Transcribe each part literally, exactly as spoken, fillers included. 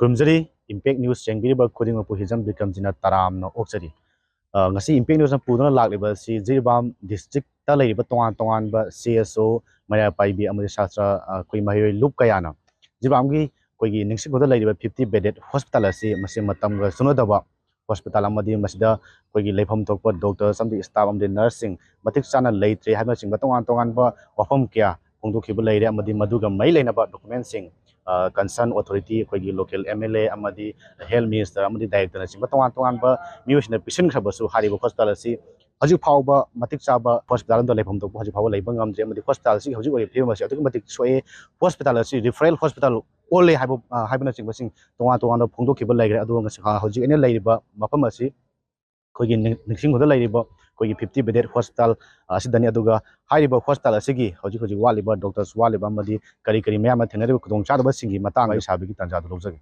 ꯈꯨꯔꯨꯝꯖꯔꯤ꯫ Impact News ꯌꯦꯡꯕꯤꯔꯤꯕ ꯈꯨꯗꯤꯡꯃꯛꯄꯨ ꯍꯤꯖꯝ ꯕꯤꯀ꯭ꯔꯝꯖꯤꯠꯅ ꯇꯔꯥꯝꯅ ꯑꯣꯛꯆꯔꯤ꯫ ꯑ, ꯉꯁꯤ Impact Newsꯅ ꯄꯨꯗꯨꯅ ꯂꯥꯛꯂꯤꯕ ꯑꯁꯤ ꯖꯤꯔꯤꯕꯥꯝ districtꯇ ꯂꯩꯔꯤꯕ ꯇꯣꯉꯥꯟ ꯇꯣꯉꯥꯟꯕ C S O, ꯃꯩꯔꯥ ꯄꯥꯏꯕꯤ ꯑꯃꯗꯤ ꯁꯥꯇ꯭ꯔ, ꯑ, ꯑꯩꯈꯣꯏ ꯃꯍꯩꯔꯣꯏ ꯂꯨꯞ ꯀꯌꯥꯅ ꯖꯤꯔꯤꯕꯥꯝꯒꯤ ꯑꯩꯈꯣꯏꯒꯤ ꯅꯤꯡꯁꯤꯡꯈꯣꯟꯗ ꯂꯩꯔꯤꯕ fifty bedded hospital ꯑꯁꯤ ꯃꯁꯤ ꯃꯇꯝꯒ ꯆꯨꯅꯗꯕ hospital ꯑꯃꯗꯤ ꯃꯁꯤꯗ ꯑꯩꯈꯣꯏꯒꯤ ꯂꯩꯐꯝ ꯊꯣꯛꯄ doctors ꯑꯃꯗꯤ staff ꯑꯃꯗꯤ nurseꯁꯤꯡ ꯃꯇꯤꯛ ꯆꯥꯅ ꯂꯩꯇ꯭ꯔꯦ ꯍꯥꯏꯕꯅꯆꯤꯡꯕ ꯇꯣꯉꯥꯟ ꯇꯣꯉꯥꯟꯕ ꯋꯥꯐꯝ ꯀꯌꯥ ꯐꯣꯡꯗꯣꯛꯈꯤꯕ ꯂꯩꯔꯦ, ꯑꯃꯗꯤ ꯃꯗꯨꯒ ꯃꯔꯤ ꯂꯩꯅꯕ documentꯁꯤꯡ, ꯑ, concern authority, ꯑꯩꯈꯣꯏꯒꯤ local M L A ꯑꯃꯗꯤ health minister ꯑꯃꯗꯤ directorꯅꯆꯤꯡꯕ ꯇꯣꯉꯥꯟ ꯇꯣꯉꯥꯟꯕ ꯃꯤꯑꯣꯏꯁꯤꯡꯅ ꯄꯤꯁꯤꯟꯈ꯭ꯔꯕꯁꯨ, ꯍꯥꯏꯔꯤꯕ hospital ꯑꯁꯤ ꯍꯧꯖꯤꯛ ꯐꯥꯎꯕ ꯃꯇꯤꯛ ꯆꯥꯕ hospital ꯑꯃꯗ ꯂꯩꯐꯝ ꯊꯣꯛꯄ ꯍꯧꯖꯤꯛ ꯐꯥꯎꯕ ꯂꯩꯕ ꯉꯝꯗ꯭ꯔꯤ, ꯑꯃꯗꯤ hospital ꯑꯁꯤꯒꯤ ꯍꯧꯖꯤꯛ ꯑꯣꯏꯔꯤꯕ ꯐꯤꯕꯝ ꯑꯁꯤ ꯑꯗꯨꯛꯀꯤ ꯃꯇꯤꯛ ꯁꯣꯛꯑꯦ꯫ Hospital ꯑꯁꯤ referral hospital ꯑꯣꯜꯂꯦ ꯍꯥꯏꯕ, ꯑ, ꯍꯥꯏꯕꯅꯆꯤꯡꯕꯁꯤꯡ ꯇꯣꯉꯥꯟ ꯇꯣꯉꯥꯟꯕ ꯐꯣꯡꯗꯣꯛꯈꯤꯕ ꯂꯩꯈ꯭ꯔꯦ꯫ ꯑꯗꯨꯒ ꯉꯁꯤ, ꯑ, ꯍꯧꯖꯤꯛ ꯑꯩꯅ ꯂꯩꯔꯤꯕ ꯃꯐꯝ ꯑꯁꯤ ꯑꯩꯈꯣꯏꯒꯤ ꯅꯤꯡ-, ꯅꯤꯡꯁꯤꯡꯈꯣꯟꯗ ꯂꯩꯔꯤꯕ ꯑꯩꯈꯣꯏꯒꯤ fifty bedded hospital ꯑꯁꯤꯗꯅꯤ꯫ ꯑꯗꯨꯒ ꯍꯥꯏꯔꯤꯕ hospital ꯑꯁꯤꯒꯤ ꯍꯧꯖꯤꯛ ꯍꯧꯖꯤꯛ ꯋꯥꯠꯂꯤꯕ doctors ꯋꯥꯠꯂꯤꯕ ꯑꯃꯗꯤ ꯀꯔꯤ ꯀꯔꯤ ꯃꯌꯥꯝ ꯑꯃ ꯊꯦꯡꯅꯔꯤꯕ ꯈꯨꯗꯣꯡꯆꯥꯗꯕꯁꯤꯡꯒꯤ ꯃꯇꯥꯡꯗ ꯋꯥꯔꯤ ꯁꯥꯕꯒꯤ ꯇꯥꯟꯖꯥꯗꯨ ꯂꯧꯖꯒꯦ꯫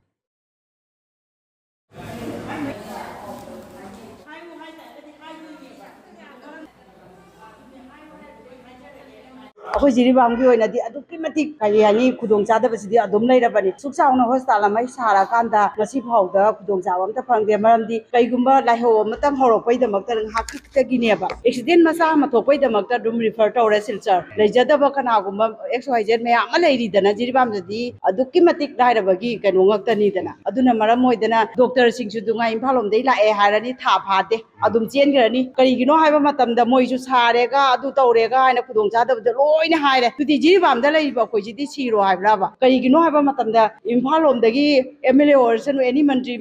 ꯑꯩꯈꯣꯏ ꯖꯤꯔꯤꯕꯥꯝꯒꯤ ꯑꯣꯏꯅꯗꯤ ꯑꯗꯨꯛꯀꯤ ꯃꯇꯤꯛ, ꯀꯔꯤ ꯍꯥꯏꯅꯤ, ꯈꯨꯗꯣꯡꯆꯥꯗꯕꯁꯤꯗꯤ ꯑꯗꯨꯝ ꯂꯩꯔꯕꯅꯤ꯫ ꯁꯨꯛ ꯆꯥꯎꯅ hospital ꯑꯃ ꯁꯥꯔꯀꯥꯟꯗ ꯉꯁꯤ ꯐꯥꯎꯗ ꯈꯨꯗꯣꯡꯆꯥꯕ ꯑꯝꯇ ꯐꯪꯗꯦ꯫ ꯃꯔꯝꯗꯤ ꯀꯩꯒꯨꯝꯕ ꯂꯥꯏꯍꯧ ꯑꯃꯇꯪ ꯍꯧꯔꯛꯄꯩꯗꯃꯛꯇ ꯉꯥꯏꯍꯥꯛ ꯈꯛꯇꯒꯤꯅꯦꯕ, accident ꯃꯆꯥ ꯑꯃ ꯊꯣꯛꯄꯩꯗꯃꯛꯇ ꯑꯗꯨꯝ refer ꯇꯧꯔꯦ ꯁꯤꯜꯆꯔ꯫ ꯂꯩꯖꯗꯕ ꯀꯅꯥꯒꯨꯝꯕ X Y Z ꯃꯌꯥꯝ ꯑꯃ ꯂꯩꯔꯤꯗꯅ ꯖꯤꯔꯤꯕꯥꯝꯗꯗꯤ, ꯑꯗꯨꯛꯀꯤ ꯃꯇꯤꯛ ꯂꯥꯏꯔꯕꯒꯤ ꯀꯩꯅꯣ ꯉꯥꯛꯇꯅꯤꯗꯅ꯫ ꯑꯗꯨꯅ ꯃꯔꯝ ꯑꯣꯏꯗꯅ doctorꯁꯤꯡꯁꯨ ꯅꯨꯡꯉꯥꯏ ꯏꯝꯐꯥꯜ ꯂꯣꯝꯗꯩ ꯂꯥꯛꯑꯦ ꯍꯥꯏꯔꯅꯤ, ꯊꯥ ꯐꯥꯗꯦ, ꯑꯗꯨꯝ ꯆꯦꯟꯈ꯭ꯔꯅꯤ꯫ ꯀꯔꯤꯒꯤꯅꯣ ꯍꯥꯏꯕ ꯃꯇꯝꯗ ꯃꯣꯏꯁꯨ ꯁꯥꯔꯦꯒ ꯑꯗꯨ ꯇꯧꯔꯦꯒ ꯍꯥꯏꯅ ꯈꯨꯗꯣꯡꯆꯥꯗꯕꯗꯣ ꯂꯣꯏꯅ ꯍꯥꯏꯔꯦ꯫ ꯑꯗꯨꯗꯤ ꯖꯤꯔꯤꯕꯥꯝꯗ ꯂꯩꯔꯤꯕ ꯑꯩꯈꯣꯏꯁꯤꯗꯤ ꯁꯤꯔꯣ ꯍꯥꯏꯕ꯭ꯔꯕ? ꯀꯔꯤꯒꯤꯅꯣ ꯍꯥꯏꯕ ꯃꯇꯝꯗ ꯏꯝꯐꯥꯜ ꯂꯣꯝꯗꯒꯤ M L A ꯑꯣꯏꯔꯁꯅꯨ, any ꯃꯟꯇ꯭ꯔꯤ,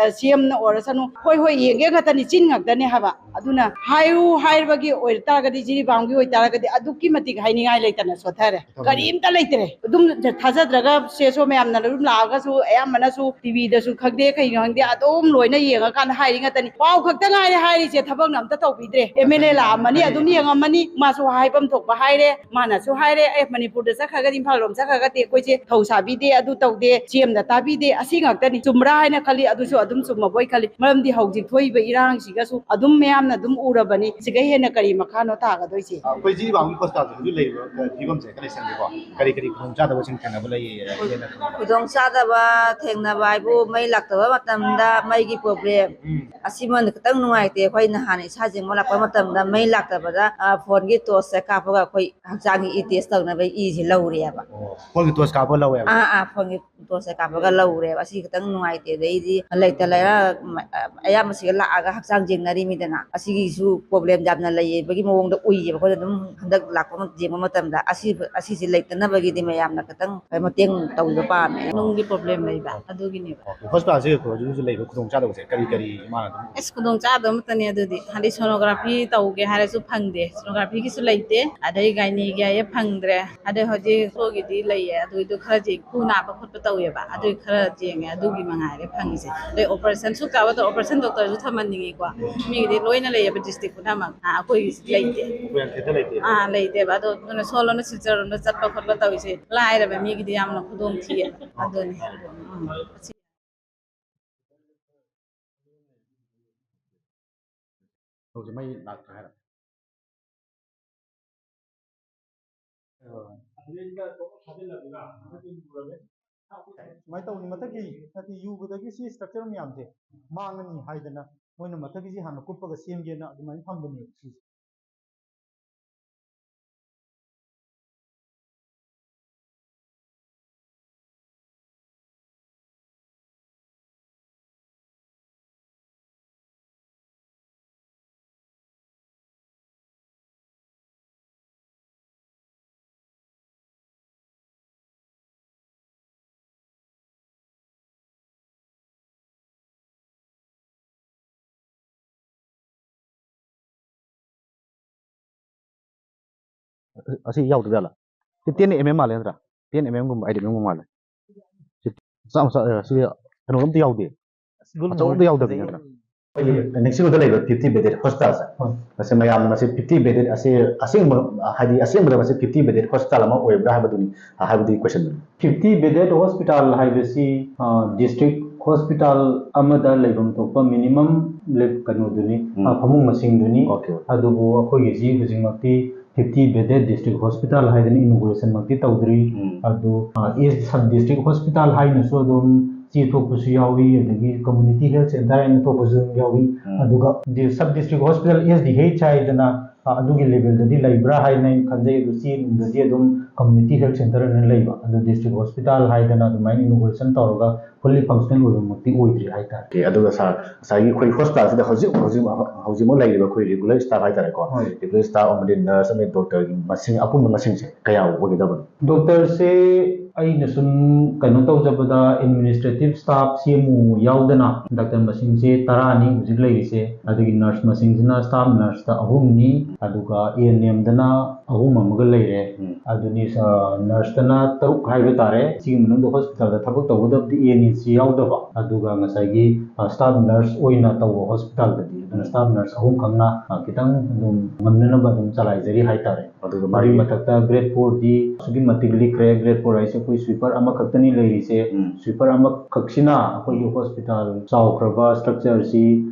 ꯑ, C M ꯅ ꯑꯣꯏꯔꯁꯅꯨ, ꯍꯣꯏ, ꯍꯣꯏ, ꯌꯦꯡꯒꯦ ꯉꯥꯛꯇꯅꯤ, ꯆꯤꯟ ꯉꯥꯛꯇꯅꯤ ꯍꯥꯏꯕ꯫ ꯑꯗꯨꯅ ꯍꯥꯏꯌꯨ ꯍꯥꯏꯔꯕꯒꯤ ꯑꯣꯏꯇꯥꯔꯒꯗꯤ, ꯖꯤꯔꯤꯕꯥꯝꯒꯤ ꯑꯣꯏꯇꯥꯔꯒꯗꯤ ꯑꯗꯨꯛꯀꯤ ꯃꯇꯤꯛ ꯍꯥꯏꯅꯤꯡꯉꯥꯏ ꯂꯩꯇꯅ ꯁꯣꯠꯊꯔꯦ꯫ ꯀꯔꯤꯝꯇ ꯂꯩꯇ꯭ꯔꯦ꯫ ꯑꯗꯨꯝ ꯊꯥꯖꯗ꯭ꯔꯒ C S O ꯃꯌꯥꯝꯅ ꯑꯗꯨꯝ ꯂꯥꯛꯑꯒꯁꯨ, ꯑꯌꯥꯝꯕꯅꯁꯨ TVꯗꯁꯨ ꯈꯪꯗꯦ, ꯀꯩꯅꯣ ꯈꯪꯗꯦ, ꯑꯗꯨꯝ ꯂꯣꯏꯅ ꯌꯦꯡꯉꯀꯥꯟꯗ ꯍꯥꯏꯔꯤ ꯉꯥꯛꯇꯅꯤ꯫ ꯄꯥꯎ ꯈꯛꯇ ꯉꯥꯏꯔꯦ ꯍꯥꯏꯔꯤꯁꯦ, ꯊꯕꯛꯅ ꯑꯝꯇ ꯇꯧꯕꯤꯗ꯭ꯔꯦ꯫ M L A ꯂꯥꯛꯑꯝꯃꯅꯤ, ꯑꯗꯨꯝ ꯌꯦꯡꯉꯝꯃꯅꯤ, ꯃꯥꯁꯨ ꯍꯥꯏꯐꯝ ꯊꯣꯛꯄ ꯍꯥꯏꯔꯦ, ꯃꯥꯅꯁꯨ ꯍꯥꯏꯔꯦ, "ꯑꯦ, ꯃꯅꯤꯄꯨꯔꯗ ꯆꯠꯈ꯭ꯔꯒꯗꯤ ꯏꯝꯐꯥꯜ ꯂꯣꯝ ꯆꯠꯈ꯭ꯔꯒꯗꯤ ꯑꯩꯈꯣꯏꯁꯦ ꯊꯧ ꯁꯥꯕꯤꯗꯦ, ꯑꯗꯨ ꯇꯧꯗꯦ, C M ꯅ ꯇꯥꯕꯤꯗꯦ", ꯑꯁꯤ ꯉꯥꯛꯇꯅꯤ꯫ ꯆꯨꯝꯕ꯭ꯔꯥ ꯍꯥꯏꯅ ꯈꯜꯂꯤ, ꯑꯗꯨꯁꯨ ꯑꯗꯨꯝ ꯆꯨꯝꯃꯕꯣꯏ ꯈꯜꯂꯤ꯫ ꯃꯔꯝꯗꯤ ꯍꯧꯖꯤꯛ ꯊꯣꯛꯏꯕ ꯏꯔꯥꯡꯁꯤꯒꯁꯨ ꯑꯗꯨꯝ ꯃꯌꯥꯝ ꯑꯗꯨꯝ ꯎꯔꯕꯅꯤ꯫ ꯁꯤꯒ ꯍꯦꯟꯅ ꯀꯔꯤ ꯃꯈꯥꯅꯣ ꯇꯥꯒꯗꯣꯏꯁꯦ? ꯑꯩꯈꯣꯏ ꯖꯤꯔꯤꯕꯥꯝꯒꯤ ꯍꯣꯁꯄꯤꯇꯥꯜꯁꯦ ꯍꯧꯖꯤꯛ ꯂꯩꯔꯤꯕ ꯐꯤꯕꯝꯁꯦ ꯀꯔꯤ ꯁꯦꯝꯒꯦꯀꯣ? ꯀꯔꯤ ꯀꯔꯤ ꯈꯨꯗꯣꯡꯆꯥꯗꯕꯁꯤꯡ ꯊꯦꯡꯅꯕ ꯂꯩꯌꯦ? ꯈꯨꯗꯣꯡꯆꯥꯗꯕ ꯊꯦꯡꯅꯕ ꯍꯥꯏꯕꯨ ꯃꯩ ꯂꯥꯛꯇꯕ ꯃꯇꯝꯗ ꯃꯩꯒꯤ ꯄ꯭ꯔꯣꯕ꯭ꯂꯦꯝ, ꯎꯝ꯫ ꯑꯁꯤꯃ ꯈꯤꯇꯪ ꯅꯨꯡꯉꯥꯏꯇꯦ꯫ ꯑꯩꯈꯣꯏ ꯅꯍꯥꯟ ꯏꯁꯥꯁꯦ ꯃꯣꯠꯂꯛꯄ ꯃꯇꯝꯗ ꯃꯩ ꯂꯥꯛꯇꯕꯗ, ꯑ, ꯐꯣꯟꯒꯤ ꯇꯣꯔꯆꯁꯦ ꯀꯥꯞꯄꯒ ꯑꯩꯈꯣꯏ ꯍꯛꯆꯥꯡꯒꯤ ꯏ ꯇꯦꯁ ꯇꯧꯅꯕ ꯏꯁꯦ ꯂꯧꯔꯦꯕ꯫ ꯑꯣ, ꯐꯣꯟꯒꯤ ꯇꯣꯔꯆ ꯀꯥꯞꯄ ꯂꯧꯋꯦꯕ? ꯑꯥ, ꯑꯥ, ꯐꯣꯟꯒꯤ ꯇꯣꯔꯆꯁꯦ ꯀꯥꯞꯄꯒ ꯂꯧꯔꯦꯕ꯫ ꯑꯁꯤ ꯈꯤꯇꯪ ꯅꯨꯡꯉꯥꯏꯇꯦ꯫ ꯑꯗꯩꯗꯤ ꯂꯩꯇ ꯂꯩꯔ, ꯃ-, ꯑꯌꯥꯝꯕꯁꯤꯒ ꯂꯥꯛꯑꯒ ꯍꯛꯆꯥꯡ ꯌꯦꯡꯅꯔꯤꯃꯤꯗꯅ, ꯑꯁꯤꯒꯤꯁꯨ ꯄ꯭ꯔꯣꯕ꯭ꯂꯦꯝ ꯌꯥꯝꯅ ꯂꯩꯌꯦꯕꯒꯤ ꯃꯑꯣꯡꯗ ꯎꯏꯌꯦꯕ꯫ ꯑꯩꯈꯣꯏꯅ ꯑꯗꯨꯝ ꯍꯟꯗꯛ ꯂꯥꯛꯄ ꯃ-, ꯌꯦꯡꯕ ꯃꯇꯝꯗ ꯑꯁꯤ, ꯑꯁꯤꯁꯦ ꯂꯩꯇꯅꯕꯒꯤꯗꯤ ꯃꯌꯥꯝꯅ ꯈꯤꯇꯪ ꯃꯇꯦꯡ ꯇꯧꯕꯤꯕ ꯄꯥꯝꯃꯦ꯫ ꯅꯨꯡꯒꯤ ꯄ꯭ꯔꯣꯕ꯭ꯂꯦꯝ ꯂꯩꯕ, ꯑꯗꯨꯒꯤꯅꯦꯕ꯫ ꯑꯣꯀꯦ, ꯍꯣꯁꯄꯤꯇꯥꯜꯁꯤꯒ ꯍꯧꯖꯤꯛ ꯍꯧꯖꯤꯛ ꯂꯩꯕ ꯈꯨꯗꯣꯡꯆꯥꯗꯕꯁꯦ ꯀꯔꯤ ꯀꯔꯤ ꯏꯃꯥꯅ ꯑꯗꯨꯝ? ꯑꯁ, ꯈꯨꯗꯣꯡꯆꯥꯗꯕ ꯑꯃꯠꯇꯅꯦ ꯑꯗꯨꯗꯤ꯫ ꯍꯥꯏꯗꯤ ꯁꯣꯅꯣꯒ꯭ꯔꯥꯐꯤ ꯇꯧꯒꯦ ꯍꯥꯏꯔꯁꯨ ꯐꯪꯗꯦ, ꯁꯣꯅꯣꯒ꯭ꯔꯥꯐꯤꯒꯤꯁꯨ ꯂꯩꯇꯦ, ꯑꯗꯩ ꯒꯥꯏꯅꯤꯒꯤ ꯍꯥꯏꯌꯦ ꯐꯪꯗ꯭ꯔꯦ, ꯑꯗꯩ ꯍꯧꯖꯤꯛ ꯁꯣꯒꯤꯗꯤ ꯂꯩꯌꯦ, ꯑꯗꯨꯏꯗꯣ ꯈꯔ ꯌꯦꯡ-, ꯈꯨ ꯅꯥꯕ ꯈꯣꯠꯄ ꯇꯧꯋꯦꯕ, ꯑꯗꯨꯏ ꯈꯔ ꯌꯦꯡꯉꯦ, ꯑꯗꯨꯒꯤ ꯃꯉꯥꯏꯔꯦ ꯐꯪꯉꯤꯁꯦ꯫ ꯑꯗꯩ ꯑꯣꯄꯔꯦꯁꯟ ꯁꯨꯛ ꯇꯥꯕꯗ ꯑꯣꯄꯔꯦꯁꯟ ꯗꯣꯛꯇꯔꯁꯨ ꯊꯝꯍꯟꯅꯤꯡꯉꯤꯀꯣ, ꯃꯤꯒꯤꯗꯤ ꯂꯣꯏꯅ ꯂꯩꯌꯦꯕ ꯗꯤꯁꯇ꯭ꯔꯤꯛ ꯄꯨꯝꯅꯃꯛ, ꯑꯥ, ꯑꯩꯈꯣꯏꯒꯤꯁꯤ ꯂꯩꯇꯦ꯫ ꯑꯩꯈꯣꯏ ꯌꯥꯝ ꯊꯦꯡꯅ ꯂꯩꯇꯦ꯫ ꯑꯥ, ꯂꯩꯇꯦꯕ꯫ ꯑꯗꯣ ꯑꯗꯨꯅ ꯁꯣꯜꯂꯣꯝꯗ ꯁꯤꯜꯆꯔꯂꯣꯝꯗ ꯆꯠꯄ ꯈꯣꯠꯄ ꯇꯧꯔꯤꯁꯦ ꯂꯥꯏꯔꯕ ꯃꯤꯒꯤꯗꯤ ꯌꯥꯝꯅ ꯈꯨꯗꯣꯡ ꯊꯤꯌꯦꯕ꯫ ꯑꯗꯨꯅꯤ꯫ ꯎꯝ꯫ ꯍꯧꯖꯤꯛ ꯃꯩ ꯂꯥꯛꯇ꯭ꯔꯦ ꯍꯥꯏꯔꯣ? ꯁꯨꯃꯥꯏꯅ ꯇꯧꯕꯅꯤ, ꯃꯊꯛꯀꯤ ꯅꯠꯇꯦ, ꯌꯨꯕꯗꯒꯤ ꯁꯤ ꯁ꯭ꯇ꯭ꯔꯛꯆꯔ ꯃꯌꯥꯝꯁꯦ ꯃꯥꯡꯉꯅꯤ ꯍꯥꯏꯗꯅ ꯃꯣꯏꯅ ꯃꯊꯛꯀꯤꯁꯤ ꯍꯥꯟꯅ ꯀꯨꯞꯄꯒ ꯁꯦꯝꯒꯦꯅ ꯑꯗꯨꯃꯥꯏꯅ ꯊꯝꯕꯅꯦꯕ ꯁꯤꯁꯦ꯫ ꯑꯁꯤ ꯌꯥꯎꯗꯕ ꯖꯥꯠꯂꯥ? ꯁꯤ ꯇꯦꯟ ꯑꯦꯝ ꯑꯦꯝ ꯃꯥꯜꯂꯦ ꯅꯠꯇ꯭ꯔꯥ? ꯇꯦꯟ ꯑꯦꯝ ꯑꯦꯝꯒꯨꯝꯕ, ꯑꯩꯠ ꯑꯦꯝ ꯑꯦꯝꯒꯨꯝꯕ ꯃꯥꯜꯂꯦ꯫ ꯁꯤ ꯃꯆꯥ ꯃꯆꯥ, ꯑ, ꯁꯤ ꯀꯩꯅꯣ ꯑꯝꯇ ꯌꯥꯎꯗꯦ꯫ ꯑꯆꯧꯕ ꯑꯝꯇ ꯌꯥꯎꯗꯕꯤ ꯅꯠꯇ꯭ꯔꯥ? ꯑꯩꯈꯣꯏꯒꯤ ꯅꯤꯡꯁꯤꯡꯕꯗ ꯂꯩꯕ fifty bedded hospitalꯁꯦ, ꯃꯁꯤ ꯃꯌꯥꯝꯅ ꯃꯁꯤ fifty bedded ꯑꯁꯤ ꯑꯁꯦꯡꯕ, ꯍꯥꯏꯗꯤ ꯑꯁꯦꯡꯕꯗ ꯃꯁꯤ fifty bedded hospital ꯑꯃ ꯑꯣꯏꯕ꯭ꯔꯥ ꯍꯥꯏꯕꯗꯨꯅꯤ, ꯍꯥꯏꯕꯗꯤ questionꯗꯨꯅꯤ꯫ Fifty bedded hospital ꯍꯥꯏꯕꯁꯤ, ꯑ, district ꯍꯣꯁꯄꯤꯇꯥꯜ ꯑꯃꯗ ꯂꯩꯐꯝ ꯊꯣꯛꯄ ꯃꯤꯅꯤꯃꯝ ꯀꯩꯅꯣꯗꯨꯅꯤ, ꯎꯝ꯫ ꯑ, ꯐꯃꯨꯡ ꯃꯁꯤꯡꯗꯨꯅꯤ꯫ Okay. ꯑꯗꯨꯕꯨ ꯑꯩꯈꯣꯏꯒꯤꯁꯤ ꯍꯧꯖꯤꯛꯃꯛꯇꯤ ꯐꯤꯐꯇꯤ ꯕꯦꯗꯦꯠ ꯗꯤꯁꯇ꯭ꯔꯤꯛ ꯍꯣꯁꯄꯤꯇꯥꯜ ꯍꯥꯏꯗꯅ ꯏꯅꯣꯒ꯭ꯔꯦꯁꯟꯃꯛꯇꯤ ꯇꯧꯗ꯭ꯔꯤ꯫ ꯎꯝ꯫ ꯑꯗꯨ, ꯑ, ꯑꯦꯁ ꯁꯕ ꯗꯤꯁꯇ꯭ꯔꯤꯛ ꯍꯣꯁꯄꯤꯇꯥꯜ ꯍꯥꯏꯅꯁꯨ ꯑꯗꯨꯝ ꯆꯦ ꯊꯣꯛꯄꯁꯨ ꯌꯥꯎꯏ, ꯑꯗꯒꯤ ꯀꯝꯃ꯭ꯌꯨꯅꯤꯇꯤ ꯍꯦꯜꯊ ꯁꯦꯟꯇꯔ ꯍꯥꯏꯅ ꯊꯣꯛꯄꯁꯨ ꯑꯗꯨꯝ ꯌꯥꯎꯏ꯫ ꯎꯝ꯫ ꯑꯗꯨꯒ ꯗꯤ-, sub district hospital, S D H ꯍꯥꯏꯗꯅ, ꯑ, ꯑꯗꯨꯒꯤ ꯂꯦꯚꯦꯜꯗꯗꯤ ꯂꯩꯕ꯭ꯔꯥ ꯍꯥꯏꯅ ꯑꯩꯅ ꯈꯟꯖꯩ꯫ ꯑꯗꯨ ꯆꯦ ꯅꯨꯡꯗꯗꯤ ꯑꯗꯨꯝ ꯀꯝꯃ꯭ꯌꯨꯅꯤꯇꯤ ꯍꯦꯜꯊ ꯁꯦꯟꯇꯔ ꯑꯣꯏꯅ ꯂꯩꯕ, ꯑꯗꯨ ꯗꯤꯁꯇ꯭ꯔꯤꯛ ꯍꯣꯁꯄꯤꯇꯥꯜ ꯍꯥꯏꯗꯅ ꯑꯗꯨꯃꯥꯏꯅ ꯏꯅꯣꯒ꯭ꯔꯦꯁꯟ ꯇꯧꯔꯒ ꯐꯨꯜꯂꯤ ꯐꯪꯁꯅꯦꯜ ꯑꯣꯏꯕꯃꯛꯇꯤ ꯑꯣꯏꯗ꯭ꯔꯤ ꯍꯥꯏꯇꯥꯔꯦ꯫ Okay, ꯑꯗꯨꯒ ꯁꯥꯔ, ꯉꯁꯥꯏꯒꯤ ꯑꯩꯈꯣꯏ ꯍꯣꯁꯄꯤꯇꯥꯜꯁꯤꯗ ꯍꯧꯖꯤꯛ ꯍꯧꯖꯤꯛ ꯍꯧꯖꯤꯛꯃꯛ ꯂꯩꯔꯤꯕ ꯑꯩꯈꯣꯏ ꯔꯤꯒꯨꯂꯔ ꯁ꯭ꯇꯥꯐ ꯍꯥꯏꯇꯥꯔꯦꯀꯣ, ꯍꯣꯏ꯫ ꯔꯤꯒꯨꯂꯔ ꯁ꯭ꯇꯥꯐ ꯑꯃꯗꯤ ꯅꯔꯁ ꯑꯃꯗꯤ ꯗꯣꯛꯇꯔꯒꯤ ꯃꯁꯤꯡ, ꯑꯄꯨꯟꯕ ꯃꯁꯤꯡꯁꯦ ꯀꯌꯥ ꯑꯣꯏꯒꯗꯕꯅꯣ? ꯗꯣꯛꯇꯔꯁꯦ ꯑꯩꯅ ꯁꯨꯝ ꯀꯩꯅꯣ ꯇꯧꯖꯕꯗ, ꯑꯦꯗꯃꯤꯅꯤꯁꯇ꯭ꯔꯦꯇꯤꯚ ꯁ꯭ꯇꯥꯐ, ꯁꯤ ꯑꯦꯝ ꯑꯣ ꯌꯥꯎꯗꯅ ꯗꯥꯛꯇꯔ ꯃꯁꯤꯡꯁꯦ ꯇꯔꯥꯅꯤ ꯍꯧꯖꯤꯛ ꯂꯩꯔꯤꯁꯦ꯫ ꯑꯗꯒꯤ ꯅꯔꯁ ꯃꯁꯤꯡꯁꯤꯅ ꯁ꯭ꯇꯥꯐ ꯅꯔꯁꯇ ꯑꯍꯨꯝꯅꯤ, ꯑꯗꯨꯒ ꯑꯦ ꯑꯦꯟ ꯑꯦꯝꯗꯅ ꯑꯍꯨꯝ ꯑꯃꯒ ꯂꯩꯔꯦ꯫ ꯎꯝ꯫ ꯑꯗꯨꯅꯤ, ꯑ, ꯅꯔꯁꯇꯅ ꯇꯔꯨꯛ ꯍꯥꯏꯕ ꯇꯥꯔꯦ꯫ ꯁꯤꯒꯤ ꯃꯅꯨꯡꯗ ꯍꯣꯁꯄꯤꯇꯥꯜꯗ ꯊꯕꯛ ꯇꯧꯒꯗꯕꯗꯤ ꯑꯦ ꯑꯦꯟ ꯏꯁꯤ ꯌꯥꯎꯗꯕ, ꯑꯗꯨꯒ ꯉꯁꯥꯏꯒꯤ, ꯑ, ꯁ꯭ꯇꯥꯐ ꯅꯔꯁ ꯑꯣꯏꯅ ꯇꯧꯕ ꯍꯣꯁꯄꯤꯇꯥꯜꯗꯗꯤ, ꯑꯗꯨꯅ ꯎꯝ꯫ ꯁ꯭ꯇꯥꯐ ꯅꯔꯁ ꯑꯍꯨꯝꯈꯛꯅ, ꯑ, ꯈꯤꯇꯪ ꯑꯗꯨꯝ ꯉꯝꯅꯅꯕ ꯑꯗꯨꯝ ꯆꯂꯥꯏꯖꯔꯤ ꯍꯥꯏꯇꯥꯔꯦ꯫ ꯑꯗꯨꯒ ꯑꯗꯨꯒꯤ ꯃꯥꯒꯤ ꯃꯊꯛꯇ ꯒ꯭ꯔꯦꯗ ꯐꯣꯔꯗꯤ ꯑꯁꯨꯛꯀꯤ ꯃꯇꯤꯛ ꯂꯤꯛꯈ꯭ꯔꯦ꯫ ꯒ꯭ꯔꯦꯗ ꯐꯣꯔ ꯍꯥꯏꯁꯦ ꯑꯩꯈꯣꯏ ꯁ꯭ꯋꯤꯄꯔ ꯑꯃꯈꯛꯇꯅꯤ ꯂꯩꯔꯤꯁꯦ꯫ ꯎꯝ꯫ ꯁ꯭ꯋꯤꯄꯔ ꯑꯃꯈꯛꯁꯤꯅ ꯑꯩꯈꯣꯏꯒꯤ ꯍꯣꯁꯄꯤꯇꯥꯜ ꯆꯥꯎꯈ꯭ꯔꯕ ꯁ꯭ꯇ꯭ꯔꯛꯆꯔꯁꯤ,